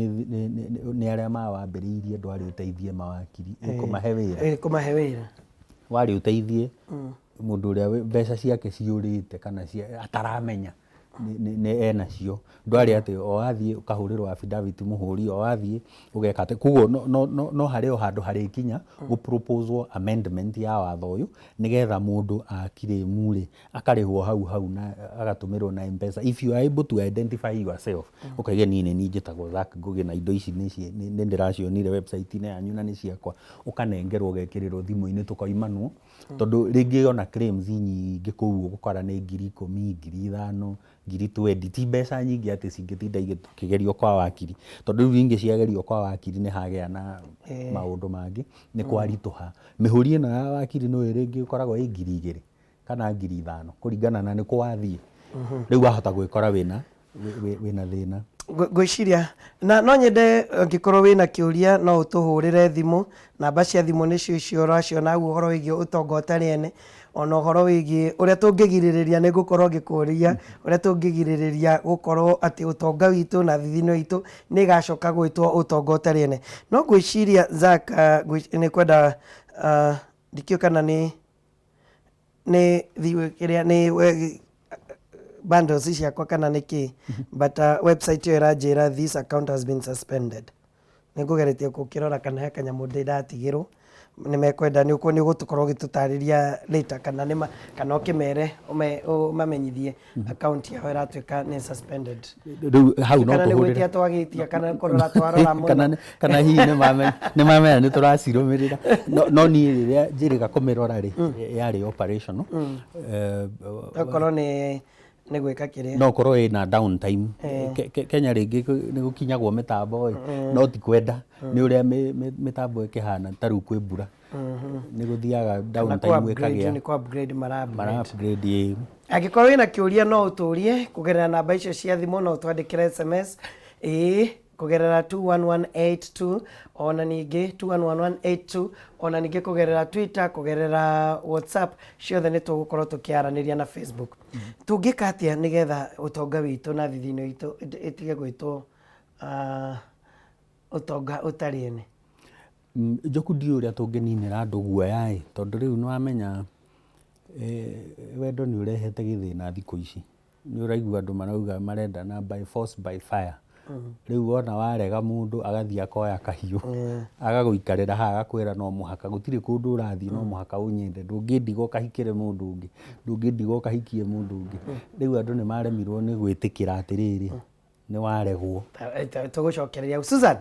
[SPEAKER 1] nĩ arĩa mawambĩrĩirie ndwarĩ ũteithie mawakiri, kũmahe wĩra.
[SPEAKER 2] Kũmahe wĩra.
[SPEAKER 1] Warĩ ũteithie mũndũ ũrĩa mbeca ciake ciũrĩte kana ataramenya nĩ enacio. Ndwarĩ atĩ o wathiĩ ũkahũrĩrwo affidavit mũhũri, o wathiĩ ũgeka atĩ. Koguo no harĩ o handũ harĩkinya gũ propose amendment ya watho ũyũ nĩgetha mũndũ akirĩmu rĩ akarĩhwo hau hau na agatũmĩrwo na M-Pesa. If you are able to identify yourself, ũkaiga niĩ nĩ niĩ njĩtagwo Zack Ngugi na indo ici nĩ ndĩracionire website-inĩ yanyu na nĩ ciakwa, ũkanengerwo ũgekĩrĩrwo thimũ-inĩ tũkoimanwo. Tondũ rĩngĩ ona claims nyingĩ kũu ũgũkora nĩ 10,000, 5,000, 20,000, ti mbeca nyingĩ atĩ cingĩtinda ikĩgerio kwa wakiri. Tondũ rĩu ingĩ ciagerio kwa wakiri nĩ hagĩa na maũndũ mangĩ, nĩ kwaritũha. Mĩhũri ĩno ya wakiri nĩ ũĩ rĩngĩ ĩkoragwo ĩ 2,000 kana 5,000 kũringana na nĩ kũ wathiĩ. Rĩu wahota gwĩkora wĩna thĩna.
[SPEAKER 2] Ngwĩciria na no nyende angĩkorwo wĩna kĩũria no ũtũhũrĩre thimũ. Namba cia thimũ nĩcio icio ũraciona hau, ũhoro wĩgiĩ ũtonga ũtarĩ ene, ona ũhoro wĩgiĩ ũrĩa tũngĩgirĩrĩria, nĩ ngũkorwo ngĩkũria ũrĩa tũngĩgirĩrĩria gũkorwo atĩ ũtonga witũ na thithino itũ nĩ ĩgacoka gwĩtwo ũtonga ũtarĩ ene. No ngwĩciria Zack, nĩ kwenda ndikĩũĩ kana nĩ kĩrĩa nĩ bundles ciakwa kana nĩ kĩ, but website ĩyo ĩranjĩra this account has been suspended. Nĩ ngũgeretie gũkĩrora kana he kanyamũ ndĩ ndatigĩrwo. Nĩ mekwenda nĩ ũgũkorwo ũgĩtũtarĩria later kana nĩ kana ũkĩmere ũmamenyithie account yao ĩratuĩka nĩ suspended.
[SPEAKER 1] Rĩu hau no
[SPEAKER 2] Kana nĩ
[SPEAKER 1] tũhũrĩre
[SPEAKER 2] gwĩtia twagĩtia kana kũrora twarora mũno.
[SPEAKER 1] Kana hihi nĩ mamenya nĩ tũracirũmĩrĩra. No niĩ rĩrĩa njĩrĩga kũmĩrora rĩ, yarĩ operational.
[SPEAKER 2] Okorwo nĩ gwĩka kĩrĩa.
[SPEAKER 1] No ũkorwo ĩna downtime. Kenya rĩngĩ nĩ gũkinyagwo mĩtambo ĩ, no ti kwenda, nĩ ũrĩa mĩtambo ĩkĩhana, ta rĩu kwĩ mbura nĩ gũthiaga downtime ĩkagĩa.
[SPEAKER 2] Nĩ kũ upgrade mara upgrade.
[SPEAKER 1] Mara upgrade, ĩ.
[SPEAKER 2] Angĩkorwo wĩna kĩũria no ũtũrie kũgerera namba icio cia thimũ, no ũtwandĩkĩre SMS ĩĩ kũgerera 21182, ona ningĩ 211182, ona ningĩ kũgerera Twitter, kũgerera WhatsApp, ciothe nĩ tũgũkorwo tũkĩaranĩria na Facebook. Tũngĩka atĩa nĩgetha ũtonga witũ na thithino itũ ĩtige gwĩtwo ũtonga ũtarĩ ene?
[SPEAKER 1] Njoku, ndiũĩ ũrĩa tũngĩninĩra andũ guoya ĩ, tondũ rĩu nĩ wamenya wendo nĩ ũrehete gĩthĩna thikũ ici. Nĩ ũraigua andũ marauga marendana by force by fire. Rĩu wona warega mũndũ agathiĩ akoya kahiũ agagũikarĩra haha agakwĩra no mũhaka, gũtirĩ kũndũ ũrathiĩ, no mũhaka ũnyende, ndũngĩndiga ũkahikĩre mũndũ ũngĩ, ndũngĩndiga ũkahikie mũndũ ũngĩ. Rĩu andũ nĩ maremirwo nĩ gwĩtĩkĩra atĩrĩrĩ, nĩ waregwo.
[SPEAKER 2] Tũgũcokereria. Susan.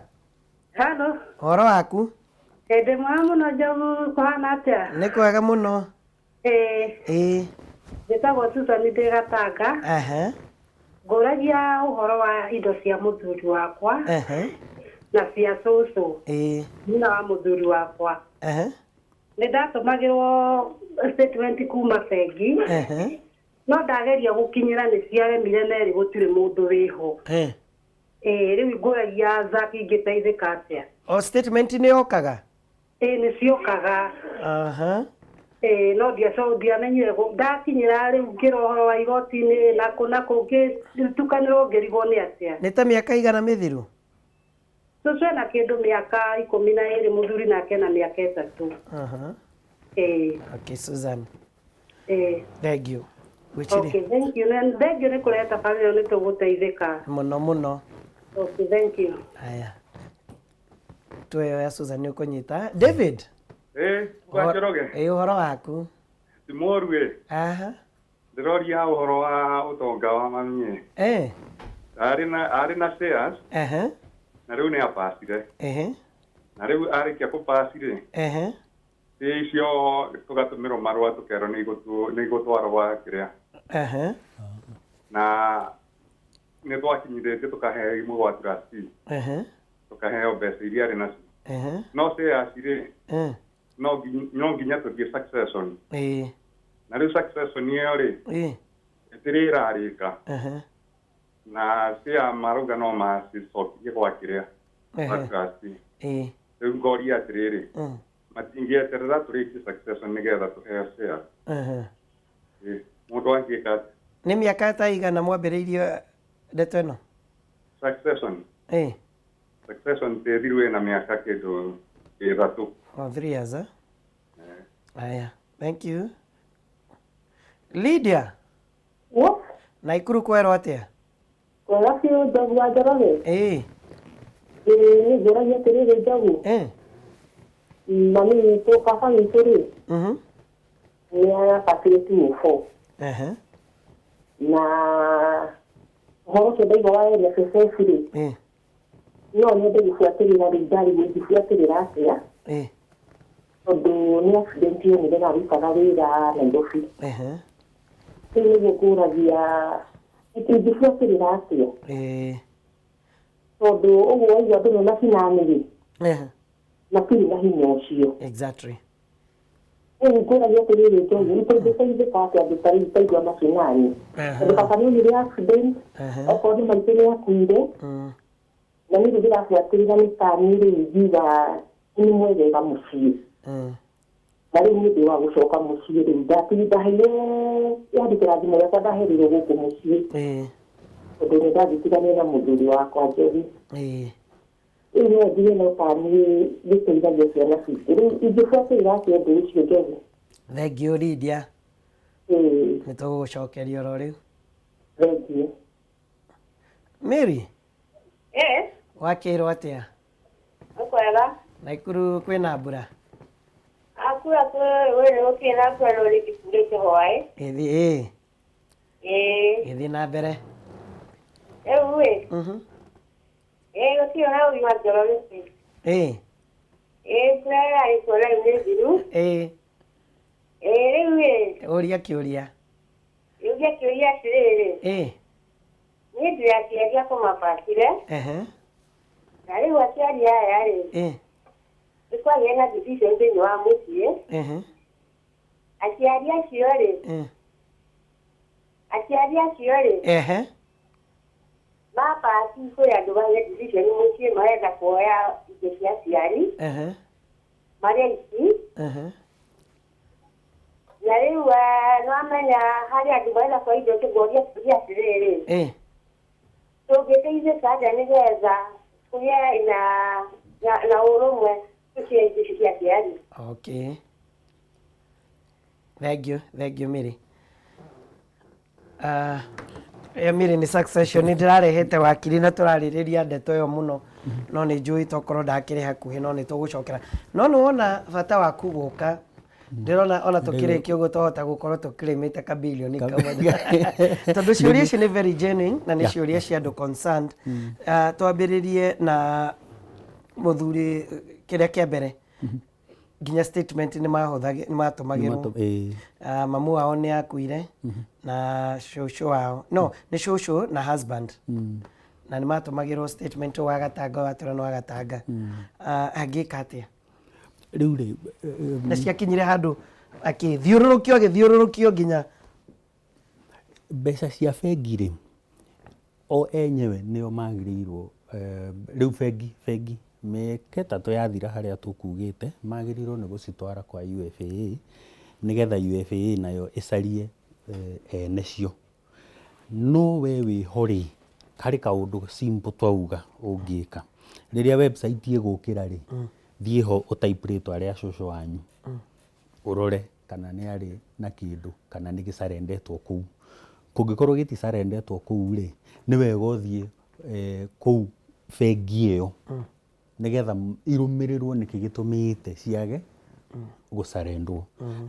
[SPEAKER 3] Halo.
[SPEAKER 2] Ũhoro waku?
[SPEAKER 3] Ndĩ mwega mũno Njogu, kũhana atĩa?
[SPEAKER 2] Nĩ kwega mũno.
[SPEAKER 3] Ĩĩ.
[SPEAKER 2] Ĩĩ.
[SPEAKER 3] Njĩtagwo Susan, ndĩ Gatanga. Ngũragia ũhoro wa indo cia mũthuri wakwa na cia cũcũ, nyina wa mũthuri wakwa. Nĩ ndatũmagĩrwo statement kuma bengi, no ndageria gũkinyĩra nĩ ciaremire nerĩ, gũtirĩ mũndũ wĩho. Ĩĩ, rĩu ngũragia Zack ingĩteithĩka atĩa?
[SPEAKER 2] O statement nĩ yokaga?
[SPEAKER 3] Ĩĩ, nĩ ciokaga. Ĩĩ, no ndiamenyire ndakinyĩra rĩu ngĩra ũhoro wa igoti-inĩ na kũ na kũ, ngĩtukanĩrwo ngĩrigwo nĩ atĩa.
[SPEAKER 2] Nĩ ta mĩaka igana mĩthiru?
[SPEAKER 3] Cũcũ ena kĩndũ mĩaka 12, mũthuri nake ena mĩaka 3. Ĩĩ.
[SPEAKER 2] Okay, Susan.
[SPEAKER 3] Ĩĩ.
[SPEAKER 2] Thank you.
[SPEAKER 3] Okay, thank you. Thank you nĩ kũrehe tabarĩra ĩno, nĩ tũgũteithĩka.
[SPEAKER 2] Mũno mũno.
[SPEAKER 3] Okay, thank you.
[SPEAKER 2] Haya. Tuoya Susan nĩ ũkũnyita. David.
[SPEAKER 4] Ĩĩ, kwa Njoroge.
[SPEAKER 2] Ĩĩ, ũhoro waku?
[SPEAKER 4] Ti mũru ĩ. Ndĩroria ũhoro wa ũtonga wa mami. Arĩ na shares. Na rĩu nĩ abacire. Na rĩu arĩkia kũpaci rĩ, icio tũgatũmĩrwo marũa tũkerwo nĩ igũtwarwo gwa kĩrĩa. Na nĩ twakinyithĩtie tũkaheo imwe gwa trustee. Tũkaheo mbeca iria arĩ nacio. No shares rĩ, no nginya tũthiĩ succession. Na rĩu succession ĩyo rĩ, ĩtirĩ ĩrarĩka. Na share marauga no macicokirie gwa kĩrĩa, gwa trustee. Rĩu ngoria atĩrĩrĩ, Matingĩeterera tũrĩkie succession nĩgetha tũheo share. Ĩĩ, mũndũ angĩka atĩa?
[SPEAKER 2] Nĩ mĩaka ta igana mwambĩrĩirie ndeto ĩno?
[SPEAKER 4] Succession. Succession tĩthiru ĩna mĩaka kĩndũ ĩthatũ.
[SPEAKER 2] Oh, 3 years, eh? Aya, thank you. Lydia.
[SPEAKER 3] Yes.
[SPEAKER 2] Naikuru kwerwo atĩa?
[SPEAKER 3] Kwega biũ, Njogu wa Njoroge.
[SPEAKER 2] Ĩĩ.
[SPEAKER 3] Ĩĩ, nĩ ngũragia atĩrĩrĩ, Njogu. Mami witũ, baba witũ rĩ, nĩ arabacire 204. Na ũhoro ũcio ndaigua wa area 55 rĩ, no nyende gũbuatĩrĩra rĩu ndarigwo ingĩbuatĩrĩra atĩa, tondũ nĩ accident yonire arutaga wĩra Nairobi. Rĩu nĩguo ngũragia ingĩbuatĩrĩra atĩa, tondũ ũguo waigua andũ nĩ macinani rĩ, matirĩ na hinya ũcio. Rĩu ngũragia atĩrĩrĩ, Njogu, itũngĩteithĩka atĩa andũ ta rĩu taigua macinani, tondũ baba nĩ onire accident, okorwo nĩ maitũ nĩ akuire, na niĩ rĩu ndĩrabuatĩrĩra nĩ ta niĩ rĩu ingiuga nĩ mwegega mũciĩ, na rĩu nĩ ndĩ wa gũcoka mũciĩ rĩu ndaheire yani kĩrathimo gĩakwa ndaherirwo gũkũ mũciĩ, tondũ nĩ ndagĩtiganire na mũthuri wakwa, Njogu. Rĩu no njuge no ta niĩ gĩteithagia ciana citũ. Rĩu ingĩbuatĩrĩra atĩa ũndũ ũcio, Njogu?
[SPEAKER 2] Thank you, Lydia.
[SPEAKER 3] Ĩĩ.
[SPEAKER 2] Nĩ tũgũgũcokeria oro rĩu.
[SPEAKER 3] Thank you.
[SPEAKER 2] Mary.
[SPEAKER 5] Eh,
[SPEAKER 2] Wakĩrwo atĩa?
[SPEAKER 5] Kwega.
[SPEAKER 2] Naikuru kwĩna mbura?
[SPEAKER 5] Akura kwĩ wĩrĩ gũtirĩ na mbura no rĩngĩ hwaĩ.
[SPEAKER 2] Ĩthi ĩĩ.
[SPEAKER 5] Ĩĩ.
[SPEAKER 2] Ĩthiĩ na mbere.
[SPEAKER 5] Rĩu ĩ. Ĩĩ, gũtirĩ na ũgima, Njoroge. Ĩĩ, mbura ĩrarĩ kuo na rĩu nĩ thiru. Ĩĩ, rĩu ĩ.
[SPEAKER 2] Ũria kĩũria.
[SPEAKER 5] Rĩu kĩũria atĩrĩrĩ. Niĩ ndĩ aciari akwa mabacire. Na rĩu aciari aya rĩ, nĩ kwagĩa na decision thĩinĩ wa mũciĩ. Aciari acio rĩ, aciari acio rĩ, mapasi kwĩ andũ magĩa decision mũciĩ marenda kuoya indo cia aciari marĩ aici, na rĩu nĩwamenya harĩ andũ marenda kuoya indo. Tũngoria kũria atĩrĩrĩ, tũngĩteithĩka atĩa nĩgetha kũgĩe na ũrũmwe tũcie indo ici cia aciari?
[SPEAKER 2] Okay. Thank you, thank you, Mary. Ĩyo Mary nĩ succession. Nĩ ndĩrarehete wakiri na tũrarĩrĩria ndeto ĩyo mũno, no nĩ njũĩ tokorwo ndakĩrĩ hakuhĩ, no nĩ tũgũcokera. No nĩ wona bata waku gũka, ndĩrona ona tũkĩrĩkia ũguo twahota gũkorwo tũkĩrĩmĩte kabirioni kamwe, tondũ ciũria ici nĩ very genuine na nĩ ciũria cia andũ concerned. Twambĩrĩrie na mũthuri kĩrĩa kĩa mbere, nginya statement nĩ matũmagĩrwo. Mamu wao nĩ akuire na cũcũ wao, no nĩ cũcũ na husband, na nĩ matũmagĩrwo statement wa Gatanga watũra nĩ wa Gatanga. Angĩka atĩa?
[SPEAKER 1] Rĩu rĩ,
[SPEAKER 2] Na ciakinyire handũ akĩthiũrũrũkio agĩthiũrũrũkio nginya
[SPEAKER 1] Mbeca cia bengi rĩ, o enyewe nĩo magĩrĩirwo rĩu bengi mĩaka 3 yathira harĩa tũkugĩte magĩrĩirwo nĩ gũcitwara kwa UFAA nĩgetha UFAA nayo ĩcarie ene cio. No we wĩho rĩ, harĩ kaũndũ simple twauga ũngĩka. Rĩrĩa website ĩgũkĩra rĩ, thiĩ ho ũtype rĩtwa rĩa cũcũ wanyu, ũrore kana nĩ arĩ na kĩndũ kana nĩ gĩcarendetwo kũu. Kũngĩkorwo gĩticarendetwo kũu rĩ, nĩ wega ũthiĩ kũu bengi ĩyo nĩgetha irũmĩrĩrwo nĩkĩ gĩtũmĩte ciage gũcarendwo.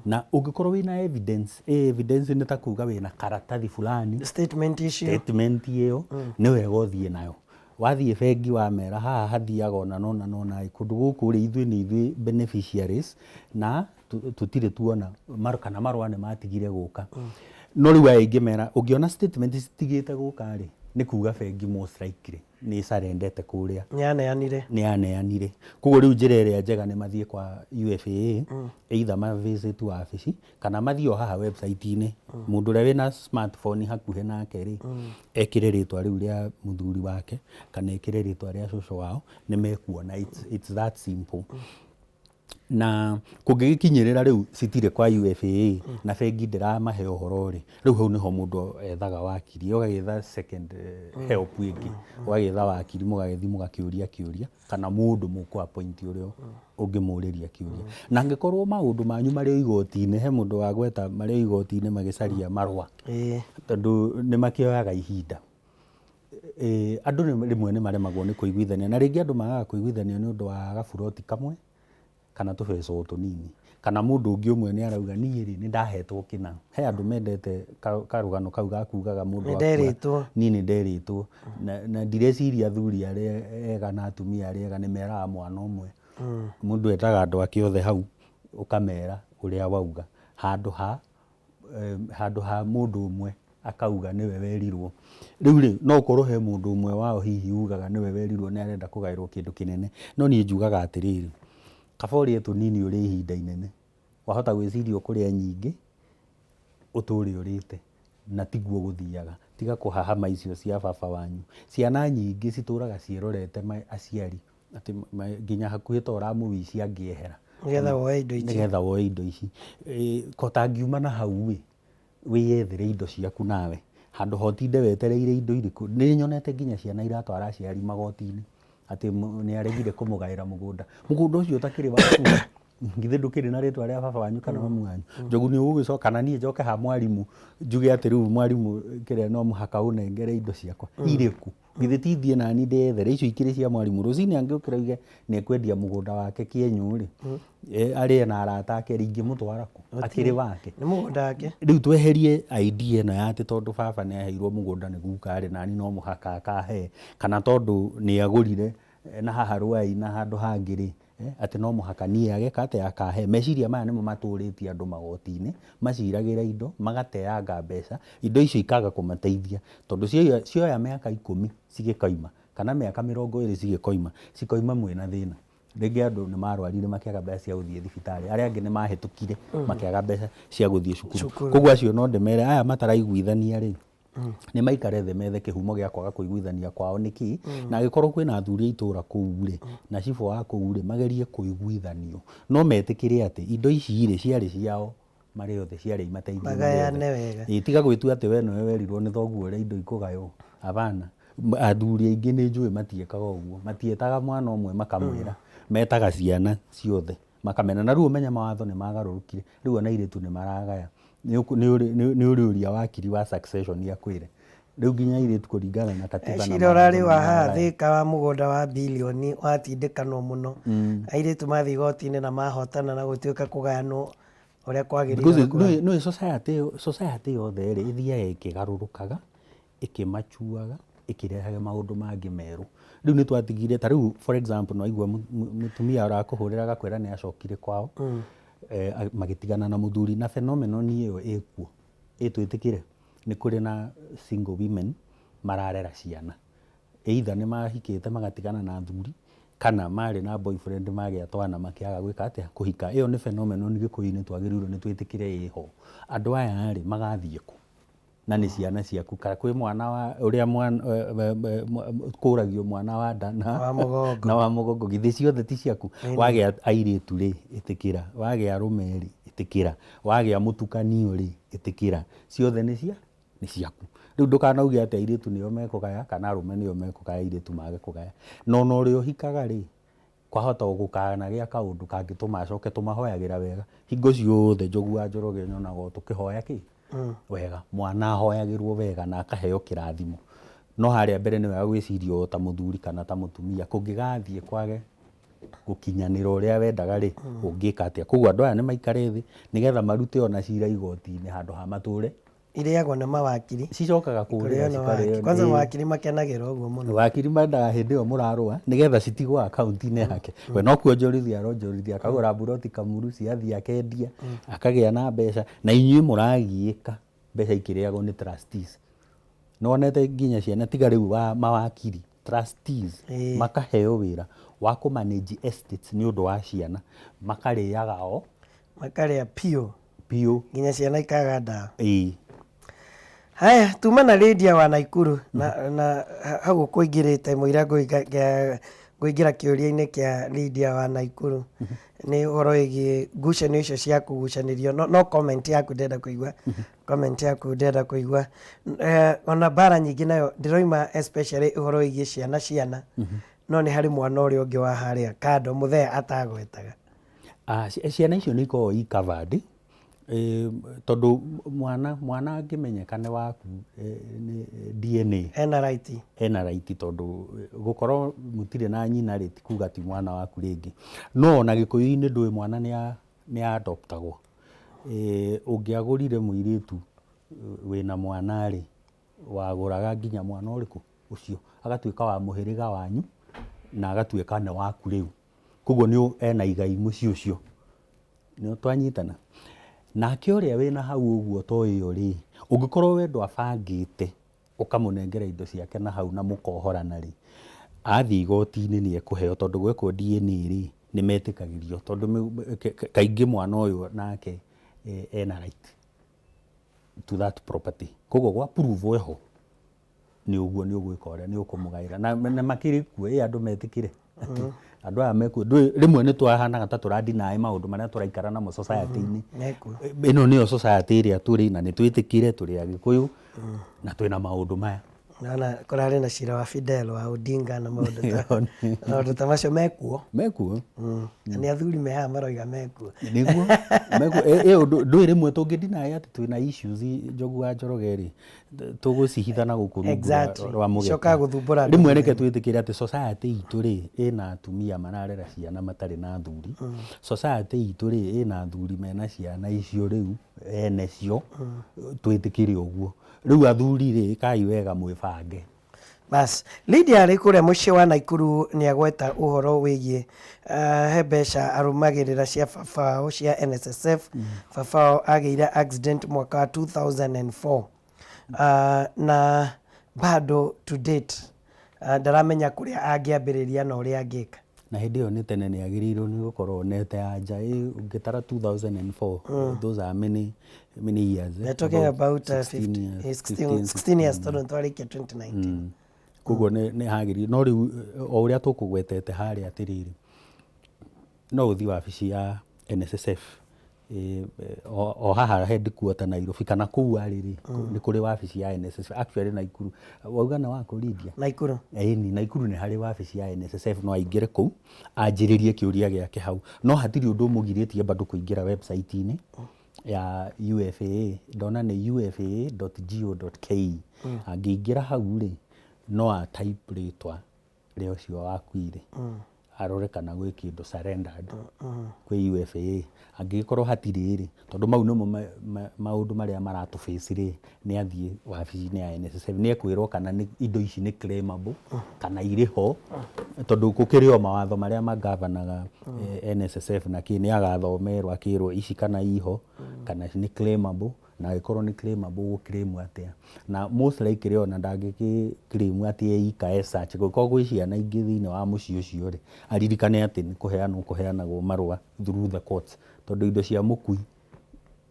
[SPEAKER 1] Na ũngĩkorwo wĩna evidence, evidence nĩ ta kuga wĩna karatathi fulani,
[SPEAKER 2] statement icio,
[SPEAKER 1] statement ĩyo, nĩ wega ũthiĩ nayo. Wathiĩ bengi wamera haha hathiaga ona nona nona ĩ, kũndũ gũkũ rĩ, ithuĩ nĩ ithuĩ beneficiaries na tũtirĩ tuona kana marũa nĩ matigire gũka. No rĩu aya ingĩmera ũngĩona statement citigĩte gũka rĩ, nĩ kuga bengi most likely nĩ ĩcarendete kũrĩa.
[SPEAKER 2] Nĩ yaneanire.
[SPEAKER 1] Nĩ yaneanire. Koguo rĩu njĩra ĩrĩa njega nĩ mathiĩ kwa UFAA, either ma visit wabici kana mathiĩ o haha website-inĩ. Mũndũ ũrĩa wĩna smartphone hakuhĩ nake rĩ, ekĩre rĩtwa rĩu rĩa mũthuri wake kana ekĩre rĩtwa rĩa cũcũ wao, nĩ mekuona. It's that simple. Na kũngĩgĩkinyĩrĩra rĩu citirĩ kwa UFAA na bengi ndĩramahe ũhoro rĩ, rĩu hau nĩho mũndũ ethaga wakiri, ũgagĩetha second help ĩngĩ, ũgagĩetha wakiri mũgagĩthiĩ mũgakĩũria kĩũria kana mũndũ mũkũ appoint ũrĩa ũngĩmũrĩria kĩũria. Na angĩkorwo maũndũ manyu marĩ o igoti-inĩ, he mũndũ wagweta marĩ o igoti-inĩ magĩcaria marũa, tondũ nĩ makĩoyaga ihinda. Andũ rĩmwe nĩ maremagwo nĩ kũiguithania na rĩngĩ andũ magaga kũiguithania nĩ ũndũ wa gaburoti kamwe kana tũbeca o tũnini. Kana mũndũ ũngĩ ũmwe nĩ arauga niĩ rĩ nĩ ndahetwo kĩna. He andũ mendete karũgano kau ga kugaga mũndũ
[SPEAKER 2] akua
[SPEAKER 1] niĩ nĩ nderĩtwo. Na ndireciria athuri arĩa ega na atumia arĩa ega nĩ meraga mwana ũmwe. Mũndũ etaga andũ ake othe hau ũkamera ũrĩa wauga handũ ha handũ ha mũndũ ũmwe akauga nĩwe werirwo. Rĩu rĩ, no ũkorwo he mũndũ ũmwe wao hihi ugaga nĩwe werirwo nĩ arenda kũgaĩrwo kĩndũ kĩnene. No niĩ njugaga atĩrĩrĩ, kaba ũrĩe tũnini ũrĩe ihinda inene. Wahota gwĩciria ũkũrĩa nyingĩ, ũtũre ũrĩte, na tiguo gũthiaga. Tiga kũhahama icio cia baba wanyu. Ciana nyingĩ citũraga ciĩrorete aciari atĩ nginya hakuhĩ ta ũramũwici angĩehera.
[SPEAKER 2] Nĩgetha woe indo ici.
[SPEAKER 1] Nĩgetha woe indo ici. Ko ũtangiuma na hau ĩ, wĩyethere indo ciaku nawe. Handũ ha ũtinde wetereire indo irĩkũ. Nĩ nyonete nginya ciana iratwara aciari magoti-inĩ atĩ nĩ aregire kũmũgaĩra mũgũnda. Mũgũnda ũcio ũtakĩrĩ waku, githĩ ndũkĩrĩ na rĩtwa rĩa baba wanyu kana mamu wanyu? Njogu nĩ ũgũgĩcoka kana niĩ njoke ha mwarimũ njuge atĩ rĩu mwarimũ kĩrĩa no mũhaka ũnengere indo ciakwa. Irĩkũ? Githĩ ti thiĩ nani ndĩyethere icio ikĩrĩ cia mwarimũ. Rũcinĩ angĩũkĩra oige nĩ ekwendia mũgũnda wake kĩenyũ rĩ, arĩe na arata ake rĩ, ingĩmũtwara kũ? Akĩrĩ wake.
[SPEAKER 2] Nĩ mũgũnda wake.
[SPEAKER 1] Rĩu tweherie idea ĩno ya atĩ tondũ baba nĩ aheirwo mũgũnda nĩ guka rĩ, nani no mũhaka akahe, kana tondũ nĩ agũrire na haha Rwai na handũ hangĩ rĩ, atĩ no mũhaka niĩ ageka atĩa akahe. Meciria maya nĩmo matũrĩtie andũ magoti-inĩ, maciragĩra indo, magateanga mbeca, indo icio ikaga kũmateithia, tondũ cioya mĩaka ikũmi cigĩkoima, kana mĩaka 20 cigĩkoima, cikoima mwĩna thĩna. Rĩngĩ andũ nĩ marwarire makĩaga mbeca cia gũthiĩ thibitarĩ, arĩa angĩ nĩ mahĩtũkire makĩaga mbeca cia gũthiĩ cukuru. Koguo acio no ndĩmere aya mataraiguithania rĩ, nĩ maikare thĩ methe kĩhumo gĩa kwaga kũiguithania kwao nĩ kĩ, na angĩkorwo kwĩna athuri a itũra kũu rĩ, na cibũ wa kũu rĩ, magerie kũiguithanio. No metĩkĩre atĩ indo ici rĩ, ciarĩ ciao marĩ othe, ciarĩ imateithie
[SPEAKER 2] marĩ othe. Magayane wega.
[SPEAKER 1] Ĩĩ, tiga gwĩtua atĩ we nĩwe werirwo nĩ thoguo ũrĩa indo ikũgaywo. Hapana. Athuri aingĩ nĩ njũĩ matiĩkaga ũguo. Matiĩtaga mwana ũmwe makamwĩra. Metaga ciana ciothe makamera. Na rĩu ũmenye mawatho nĩ magarũrũkire. Rĩu ona airĩtu nĩ maragaya. Nĩ ũrĩũria wakiri wa succession akwĩre. Rĩu nginya airĩtu kũringana na katiba na
[SPEAKER 2] Cira ũrarĩ wa haha Thĩka wa mũgũnda wa bilioni watindĩkanwo mũno. Airĩtu mathiĩ igoti-inĩ na mahotana na gũtuĩka kũgayanwo ũrĩa kwagĩrĩire.
[SPEAKER 1] Nĩũĩ society yothe rĩ, ĩthiaga ĩkĩgarũrũkaga, ĩkĩmachuaga, ĩkĩrehaga maũndũ mangĩ merũ. Rĩu nĩ twatigire, ta rĩu for example nĩ waigua mũtumia ũrakũhũrĩra agakwĩra nĩ acokire kwao, magĩtigana na mũthuri, na phenomenon ĩyo ĩkuo, ĩ twĩtĩkĩre nĩ kũrĩ na single women mararera ciana. Either nĩ mahikĩte magatigana na athuri, kana marĩ na boyfriend magĩa twana makĩaga gwĩka atĩa, kũhika. Ĩyo nĩ phenomenon gĩkũyũ-inĩ twagĩrĩirwo nĩ twĩtĩkĩre ĩho. Andũ aya rĩ, magathiĩ kũ? Na nĩ ciana ciaku. Kana kwĩ mwana wa ũrĩa kũragio mwana wa nda na
[SPEAKER 2] wa mũgongo.
[SPEAKER 1] Na wa mũgongo, githĩ ciothe ti ciaku? Wagĩa airĩtu rĩ, ĩtĩkĩra. Wagĩa arũme rĩ, ĩtĩkĩra. Wagĩa mũtukanio rĩ, ĩtĩkĩra. Ciothe nĩ cia nĩ ciaku. Rĩu ndũkanauge atĩ airĩtu nĩo mekũgaya kana arũme nĩo mekũgaya airĩtu mage kũgaya. Na ona ũrĩa ũhikaga rĩ, kwahota o gũkanagĩa kaũndũ kangĩtũma acoke, tũmahoyagĩra wega. Hingo ciothe Njogu wa Njoroge nyonaga o tũkĩhoya kĩ? Wega. Mwana ahoyagĩrwo wega na akaheo kĩrathimo. No harĩa mbere nĩ wega gwĩciria o ta mũthuri kana ta mũtumia, kũngĩgathiĩ kwage gũkinyanĩra ũrĩa wendaga rĩ, ũngĩka atĩa? Koguo andũ aya nĩ maikare thĩ nĩgetha marute ona cira igoti-inĩ handũ ha matũre
[SPEAKER 2] Irĩagwo nĩ mawakiri.
[SPEAKER 1] Cicokaga kũrĩra
[SPEAKER 2] Kũrĩo nĩ mawakiri. cikarĩo. Kwanza mawakiri makenagĩra ũguo mũno.
[SPEAKER 1] Wakiri mendaga hĩndĩ ĩyo mũrarũa nĩgetha citigwo akaunti-inĩ yake. We no kuonjorithia aronjorithia akagũra mburoti Kamuru ciathiĩ akendia akagĩa na mbeca na inyuĩ mũragiĩka mbeca ikĩrĩagwo nĩ trustees. Nĩwonete nginya ciana tiga rĩu wa mawakiri trustees makaheo wĩra wa kũ manage estates nĩ ũndũ wa ciana makarĩaga o
[SPEAKER 2] Makarĩa piũ.
[SPEAKER 1] Piũ.
[SPEAKER 2] Nginya ciana ikaga ndawa.
[SPEAKER 1] Ĩĩ.
[SPEAKER 2] Haya, tuma na Lydia wa Naikuru na, na hau ũkũingĩrĩte mũira ngũi Ngũingĩra kĩũria-inĩ kĩa Lydia wa Naikuru nĩ ũhoro wĩgiĩ ngucanio icio cia kũgucanĩrio no, no comment yaku ndĩrenda kũigua comment yaku ndĩrenda kũigua eh, ona mbara nyingĩ nayo ndĩroima especially ũhoro wĩgiĩ ciana ciana no nĩ harĩ mwana ũrĩa ũngĩ wa harĩa kando mũthee atagwetaga.
[SPEAKER 1] Ah, ciana icio nĩ ikoragwo i covered tondũ mwana mwana angĩmenyeka nĩ waku nĩ DNA
[SPEAKER 2] ena right.
[SPEAKER 1] Ena right tondũ gũkorwo mũtirĩ na nyina rĩ ti kuga ti mwana waku rĩngĩ. No ona gĩkũyũ-inĩ ndũĩ mwana nĩ adoptagwo. Ũngĩagũrire mũirĩtu wĩna mwana rĩ, wagũraga nginya mwana ũrĩkũ ũcio agatuĩka wa mũhĩrĩga wanyu na agatuĩka nĩ waku rĩu. Koguo nĩ ena igai mũciĩ ũcio. Nĩ twanyitana? Nake ũrĩa wĩna hau ũguo to ĩyo rĩ, ũngĩkorwo we ndwabangĩte ũkamũnengera indo ciake na hau na mũkohorana rĩ, athiĩ igoti-inĩ nĩ ekũheo tondũ gwekwo DNA rĩ, nĩ metĩkagĩrio tondũ kaingĩ mwana ũyũ nake ena right to that property. Koguo gwa prove ĩho nĩ ũguo nĩ ũgwĩka ũrĩa nĩ ũkũmũgaĩra na, na makĩrĩ kuo ĩ andũ metĩkĩre atĩ andũ aya mekuo. Ndũĩ rĩmwe nĩ twahanaga ta tũra deny maũndũ marĩa tũraikara namo society-inĩ.
[SPEAKER 2] Mekuo.
[SPEAKER 1] Ĩno nĩyo society ĩrĩa tũrĩ na nĩ twĩtĩkĩre tũrĩ Agĩkũyũ na twĩna maũndũ maya.
[SPEAKER 2] Naona kũrarĩ na cira wa Fidel wa Odinga na maũndũ ta maũndũ ta macio mekuo.
[SPEAKER 1] Mekuo.
[SPEAKER 2] Na nĩ athuri me haha maroiga mekuo.
[SPEAKER 1] Nĩguo mekuo. Ĩ ũndũ ndũĩ rĩmwe tũngĩ deny atĩ twĩna issues Njogu wa Njoroge rĩ, tũgũcihitha na gũkũ rungu rwa mũgeka.
[SPEAKER 2] Cokaga gũthumbũra
[SPEAKER 1] andũ. Rĩmwe reke twĩtĩkĩre atĩ society itũ rĩ ĩna atumia mararera ciana matarĩ na athuri. Society itũ rĩ ĩna athuri mena ciana icio rĩu ene cio, twĩtĩkĩre ũguo. Rĩu athuri rĩ ĩkai wega mwĩbange.
[SPEAKER 2] Bas, Lydia arĩ kũrĩa mũciĩ wa Naikuru nĩ agweta ũhoro wĩgiĩ uh, he mbeca arũmagĩrĩra cia baba wao cia NSSF. Baba wao agĩire accident mwaka wa 2004 uh, na bado to date uh, ndaramenya kũrĩa angĩambĩrĩria na ũrĩa angĩka.
[SPEAKER 1] Na hĩndĩ ĩyo nĩ tene nĩ agĩrĩirwo nĩ gũkorwo onete anja ĩ ũngĩtara 2004 those are many many years.
[SPEAKER 2] We're talking about 16 50, years, 16, 15, 16 years tondũ nĩtwarĩkia 2019.
[SPEAKER 1] Koguo nĩ hagĩrĩire no rĩu o ũrĩa tũkũgwetete harĩa atĩrĩrĩ no ũthiĩ wabici ya NSSF o haha headquarter Nairobi kana kũu arĩ rĩ nĩ kũrĩ wabici ya NSSF actually Naikuru. Wauga nĩ wa Lydia?
[SPEAKER 2] Naikuru.
[SPEAKER 1] Ĩni Naikuru nĩ harĩ wabici ya NSSF no aingĩre kũu anjĩrĩrie kĩũria gĩake hau. No hatirĩ ũndũ ũmũgirĩtie bado kũingĩra website-inĩ ya UFAA. Ndona nĩ ufaa.go.ke. Angĩingĩra hau rĩ no a type rĩtwa rĩa ũcio wakuire arore kana gwĩ kĩndũ surrendered kwĩ UFAA. Angĩgĩkorwo hatirĩ rĩ, tondũ mau nĩmo maũndũ marĩa maratũ face rĩ, nĩ athiĩ wabici-inĩ ya NSSF nĩ ekwĩrwo kana nĩ indo ici nĩ claimable kana irĩ ho tondũ gũkĩrĩ o mawatho marĩa magavanaga NSSF na kĩ nĩ agathomerwo akĩrwo ici kana iho kana nĩ claimable na angĩkorwo nĩ claimable ũgũ claim atĩa. Na most likely ona ndangĩkĩ claim atĩ eika as such gũkorwo gwĩ ciana ingĩ thĩinĩ wa mũciĩ ũcio rĩ, aririkane atĩ nĩ kũheanwo kũheanagwo marũa through the courts tondũ indo cia mũkui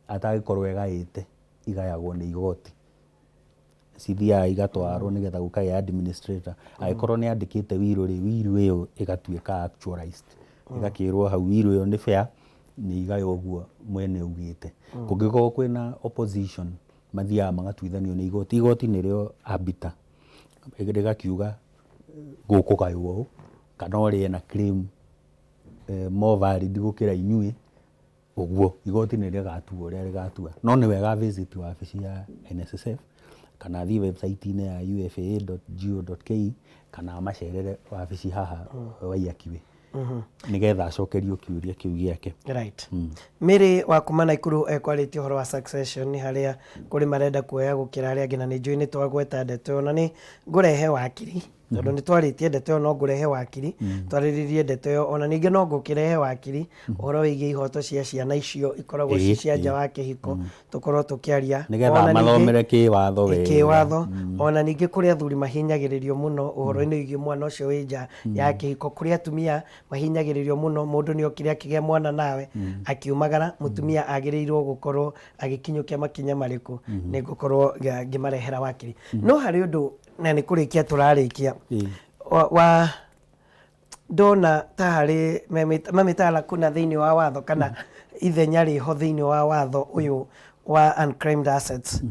[SPEAKER 1] atangĩkorwo egaĩte igayagwo nĩ igoti. Cithiaga igatwarwo nĩgetha gũkagĩa administrator. Angĩkorwo nĩ andĩkĩte will rĩ, will ĩyo ĩgatuĩka actualized. Ĩgakĩrwo hau will ĩyo nĩ fair nĩ igaywo ũguo mwene augĩte. Kũngĩkorwo kwĩna opposition mathiaga magatuithanio nĩ igoti. Igoti nĩrĩo arbiter rĩgakiuga gũkũgaywo ũũ kana ũrĩa ena claim more valid gũkĩra inyuĩ ũguo igoti nĩ rĩgatua ũrĩa rĩgatua. No nĩ wega visit wabici ya NSSF kana athiĩ website-inĩ ya ufaa.go.ke kana amacerere wabici haha Waiyaki Way nĩgetha acokerio kĩũria kĩu gĩake.
[SPEAKER 2] Right. Mary wa kuma Naikuru ekwarĩtie ũhoro wa succession harĩa kũrĩ marenda kuoya gũkĩra arĩa angĩ na nĩ njũĩ nĩ twagweta ndeto ĩyo na nĩ ngũrehe wakiri tondũ nĩ twarĩtie ndeto ĩyo no ngũrehe wakiri twarĩrĩrie ndeto ĩyo ona ningĩ no ngũkĩrehe wakiri ũhoro wĩgiĩ ihoto cia ciana icio ikoragwo ci cia nja wa kĩhiko tũkorwo tũkĩaria.
[SPEAKER 1] Nĩgetha mathomere kĩwatho wega.
[SPEAKER 2] Kĩwatho. Ona ningĩ kũrĩ athuri mahinyagĩrĩrio mũno ũhoro-inĩ wĩgiĩ mwana ũcio wĩ nja ya kĩhiko, kũrĩ atumia mahinyagĩrĩrio mũno, mũndũ nĩ okire akĩgĩa mwana nawe akiumagara, mũtumia agĩrĩirwo gũkorwo agĩkinyũkia makinya marĩkũ, nĩ ngũkorwo ngĩmarehera wakiri. No harĩ ũndũ na nĩ kũrĩkia tũrarĩkia wa Ndona ta harĩ mamĩtaga lacuna thĩinĩ wa watho kana ithenya rĩho thĩinĩ wa watho ũyũ wa unclaimed assets,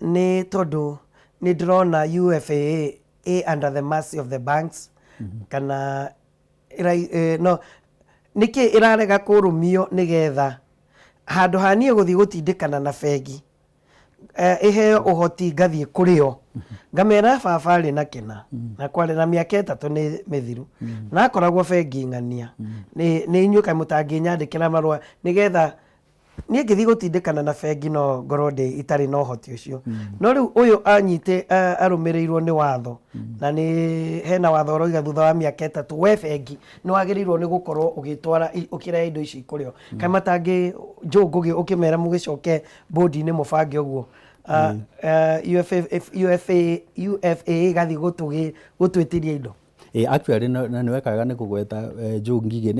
[SPEAKER 2] nĩ tondũ nĩ ndĩrona UFAA ĩ under the mercy of the banks kana no nĩkĩ ĩrarega kũrũmio, nĩgetha handũ ha niĩ gũthiĩ gũtindĩkana na bengi, ĩheo ũhoti ngathiĩ kũrĩ o ngamera baba arĩ na kĩna na kwarĩ na mĩaka 3 nĩ mĩthiru na akoragwo bengi ng'ania, nĩ inyuĩ kaĩ mũtangĩnyandĩkĩra marũa, nĩgetha niĩ ngĩthiĩ gũtindĩkana na bengi no ngorwo ndĩ itarĩ na ũhoti ũcio. No rĩu ũyũ anyite arũmĩrĩirwo nĩ watho, na nĩ hena watho ũroiga thutha wa mĩaka 3 we bengi nĩ wagĩrĩirwo nĩ gũkorwo ũgĩtwara ũkĩrehe indo ici kũrĩ o. Kaĩ matangĩ Joe Ngũgĩ ũkĩmera mũgĩcoke bodi-inĩ mũbange ũguo, UFA, UFA, UFA ĩgathiĩ gũtwĩtiria indo?
[SPEAKER 1] Actually na nĩ weka wega nĩ kũgweta Joe Ngigĩ.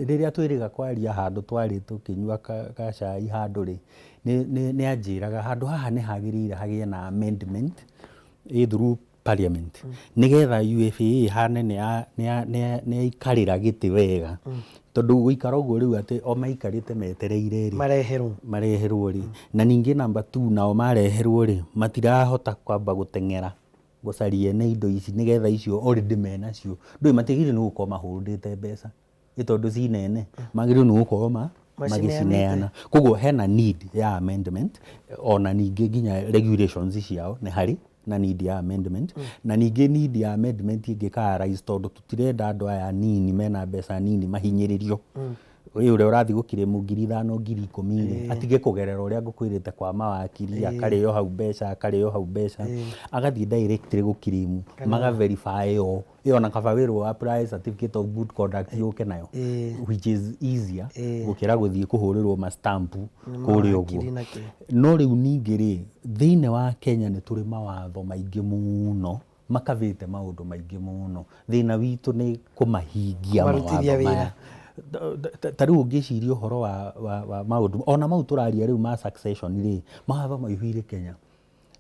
[SPEAKER 1] Rĩrĩa twĩrĩga kwaria handũ twarĩ tũkĩnyua gacai handũ rĩ, nĩ anjĩraga handũ haha nĩ hagĩrĩire hagĩe na amendment through parliament, nĩgetha UFAA ĩhane nĩ yaikarĩra gĩtĩ wega, tondũ gũikara ũguo rĩu atĩ o maikarĩte metereire rĩ
[SPEAKER 2] mareherwo.
[SPEAKER 1] Mareherwo rĩ, na ningĩ number two, nao mareherwo rĩ, matirahota kwamba gũteng'era gũcaria ene indo ici, nĩgetha icio already menacio ndũĩ matiagĩrĩire nĩ gũkorwo mahũndĩte mbeca, nĩ tondũ ci nene magĩrĩirwo nĩ gũkorwo magĩcineana. Koguo hena need ya amendment, ona ningĩ nginya regulations ciao nĩ harĩ na need ya amendment, na ningĩ need ya amendment ĩngĩ arise, tondũ tũtirenda andũ aya nini mena mbeca nini mahinyĩrĩrio. Ũyũ ũrĩa ũrathiĩ gũkirĩmu 5,000, 10,000 rĩ, atige kũgerera ũrĩa ngũkwĩrĩte kwa mawakiri, akarĩo hau mbeca, akarĩo hau mbeca, agathiĩ directly gũkirĩmu, maga verify o ĩyo, na kaba wĩrwo apply certificate of good conduct yũke nayo, which is easier gũkĩra gũthiĩ kũhũrĩrwo ma stamp kũrĩa ũguo.
[SPEAKER 2] Mawakiri na kĩ.
[SPEAKER 1] No rĩu ningĩ rĩ, thĩinĩ wa Kenya nĩ tũrĩ mawatho maingĩ mũno makavĩte maũndũ maingĩ mũno. Thĩna witũ nĩ kũmahingia
[SPEAKER 2] kũmarutithia
[SPEAKER 1] mawatho
[SPEAKER 2] wĩra.
[SPEAKER 1] Maya. Ta rĩu ũngĩciria ũhoro wa maũndũ ona mau tũraria rĩu ma succession rĩ, mawatho maihũire Kenya,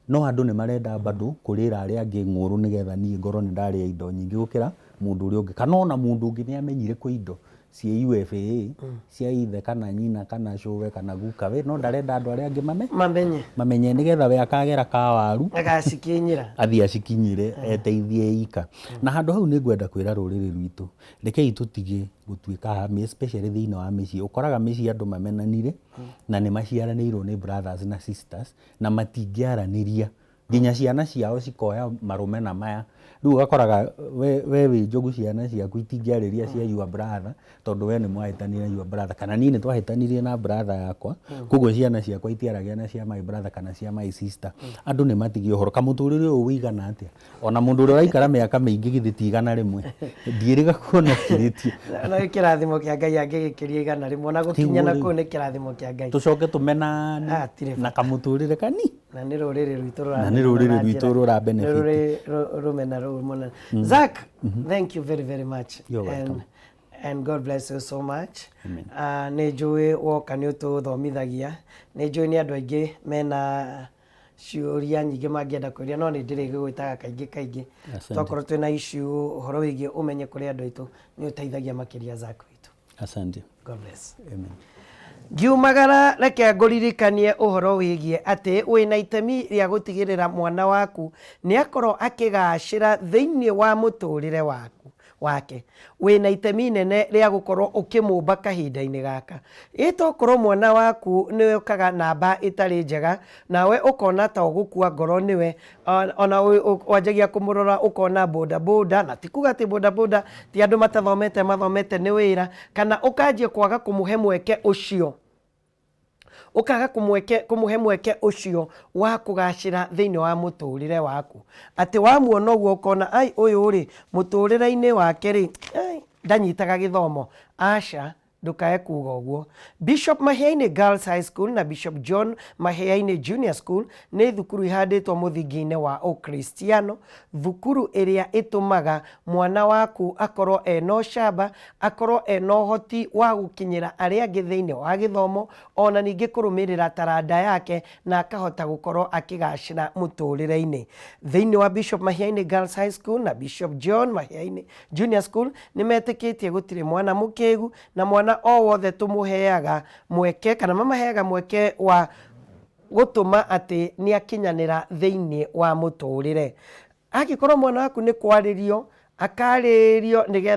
[SPEAKER 1] no andũ nĩ marenda bado kũrĩra arĩa angĩ ng'ũrũ, nĩgetha niĩ ngorwo nĩ ndarĩa indo nyingĩ gũkĩra mũndũ ũrĩa ũngĩ, kana ona mũndũ ũngĩ nĩ amenyire kwĩ indo ciĩ UFAA cia ithe kana nyina kana cũwe kana gukawe, no ndarenda andũ arĩa angĩ mame
[SPEAKER 2] mamenye.
[SPEAKER 1] Mamenye, nĩgetha we akagera kawaru
[SPEAKER 2] agacikinyĩra.
[SPEAKER 1] Athiĩ acikinyĩre eteithie ika. Na handũ hau nĩ ngwenda kwĩra rũrĩrĩ rwitũ, rekei tũtige gũtuĩka hami, especially thĩinĩ wa mĩciĩ. Ũkoraga mĩciĩ andũ mamenanire na nĩ maciaranĩirwo nĩ brothers na sisters, na matingĩaranĩria, nginya ciana ciao cikoya marũmena maya. Rĩu ũgakoraga we wĩ njogu, ciana ciaku itingĩarĩria cia your brother, tondũ we nĩ mwahĩtanire na your brother, kana niĩ nĩ twahĩtanirie na brother yakwa, koguo ciana ciakwa itiaragia na cia my brother kana cia my sister. Andũ nĩ matigie ũhoro kamũtũrĩre ũyũ wĩigana atĩa, ona mũndũ ũrĩa ũraikara mĩaka mĩingĩ githĩ ti 100? Ndiĩrĩga kuona ũkirĩtie.
[SPEAKER 2] Na nĩ kĩrathimo kĩa Ngai angĩgĩkĩria 100, ona gũkinya na kũu nĩ kĩrathimo kĩa Ngai.
[SPEAKER 1] Tũcoke tũmenane
[SPEAKER 2] Ah, tirĩ
[SPEAKER 1] na kamũtũrĩre kani.
[SPEAKER 2] Na nĩ rũrĩrĩ rwitũ.
[SPEAKER 1] Na nĩ rũrĩrĩ rwitũ rũra benefit.
[SPEAKER 2] Nĩ rũrĩ rũmena rũu mũno. Zack, thank you very very much.
[SPEAKER 1] You're welcome.
[SPEAKER 2] And God bless you so much.
[SPEAKER 1] Amen.
[SPEAKER 2] Nĩ njũĩ woka nĩ ũtũthomithagia, nĩ njũĩ nĩ andũ aingĩ mena ciũria nyingĩ mangĩenda kũria, no nĩ ndĩrĩgĩgwĩtaga kaingĩ kaingĩ.
[SPEAKER 1] Asante.
[SPEAKER 2] Tokorwo twĩna issue ũhoro wĩgiĩ ũmenye kũrĩ andũ aitũ, nĩ ũteithagia makĩria, Zack witũ.
[SPEAKER 1] Asante.
[SPEAKER 2] God bless.
[SPEAKER 1] Amen.
[SPEAKER 2] Ngiumagara, reke ngũririkanie ũhoro wĩgiĩ atĩ wĩna itemi rĩa gũtigĩrĩra mwana waku nĩ akorwo akĩgacĩra thĩinĩ wa mũtũrĩre waku wake. Wĩna itemi inene rĩa gũkorwo ũkĩmũmba kahinda-inĩ gaka. Ĩ tokorwo mwana waku nĩ ũkaga namba ĩtarĩ njega, nawe ũkona ta ũgũkua ngoro nĩwe, ona wanjagia kũmũrora ũkona boda boda, na ti kuga atĩ boda boda ti andũ matathomete, mathomete nĩ wĩra, kana ũkanjia kwaga kũmũhe mweke ũcio, ũkaga kũmũhe mweke ũcio wa kũgacĩra thĩinĩ wa mũtũrĩre waku, atĩ wamuona ũguo ũkona ai ũyũ rĩ mũtũrĩre-inĩ wake rĩ, ai, ndanyitaga gĩthomo, aca. Ndũkae kuga ũguo. Bishop Mahiainĩ Girls High School na Bishop John Mahiainĩ Junior School nĩ thukuru ihandĩtwo mũthingi-inĩ wa Ũkristiano, thukuru ĩrĩa ĩtũmaga mwana waku akorwo ena ũcamba, akorwo ena ũhoti wa gũkinyĩra arĩa angĩ thĩinĩ wa gĩthomo, ona ningĩ kũrũmĩrĩra taranda yake na akahota gũkorwo akĩgacĩra mũtũrĩre-inĩ. Thĩinĩ wa Bishop Mahiainĩ Girls High School na Bishop John Mahiainĩ Junior School nĩ metĩkĩtie gũtirĩ mwana mũkĩgu na mwana o wothe tũmũheaga mweke kana mamaheaga mweke wa gũtũma atĩ nĩ akinyanĩra thĩinĩ wa mũtũrĩre. Angĩkorwo mwana waku nĩ kwarĩrio, akarĩrio nĩgetha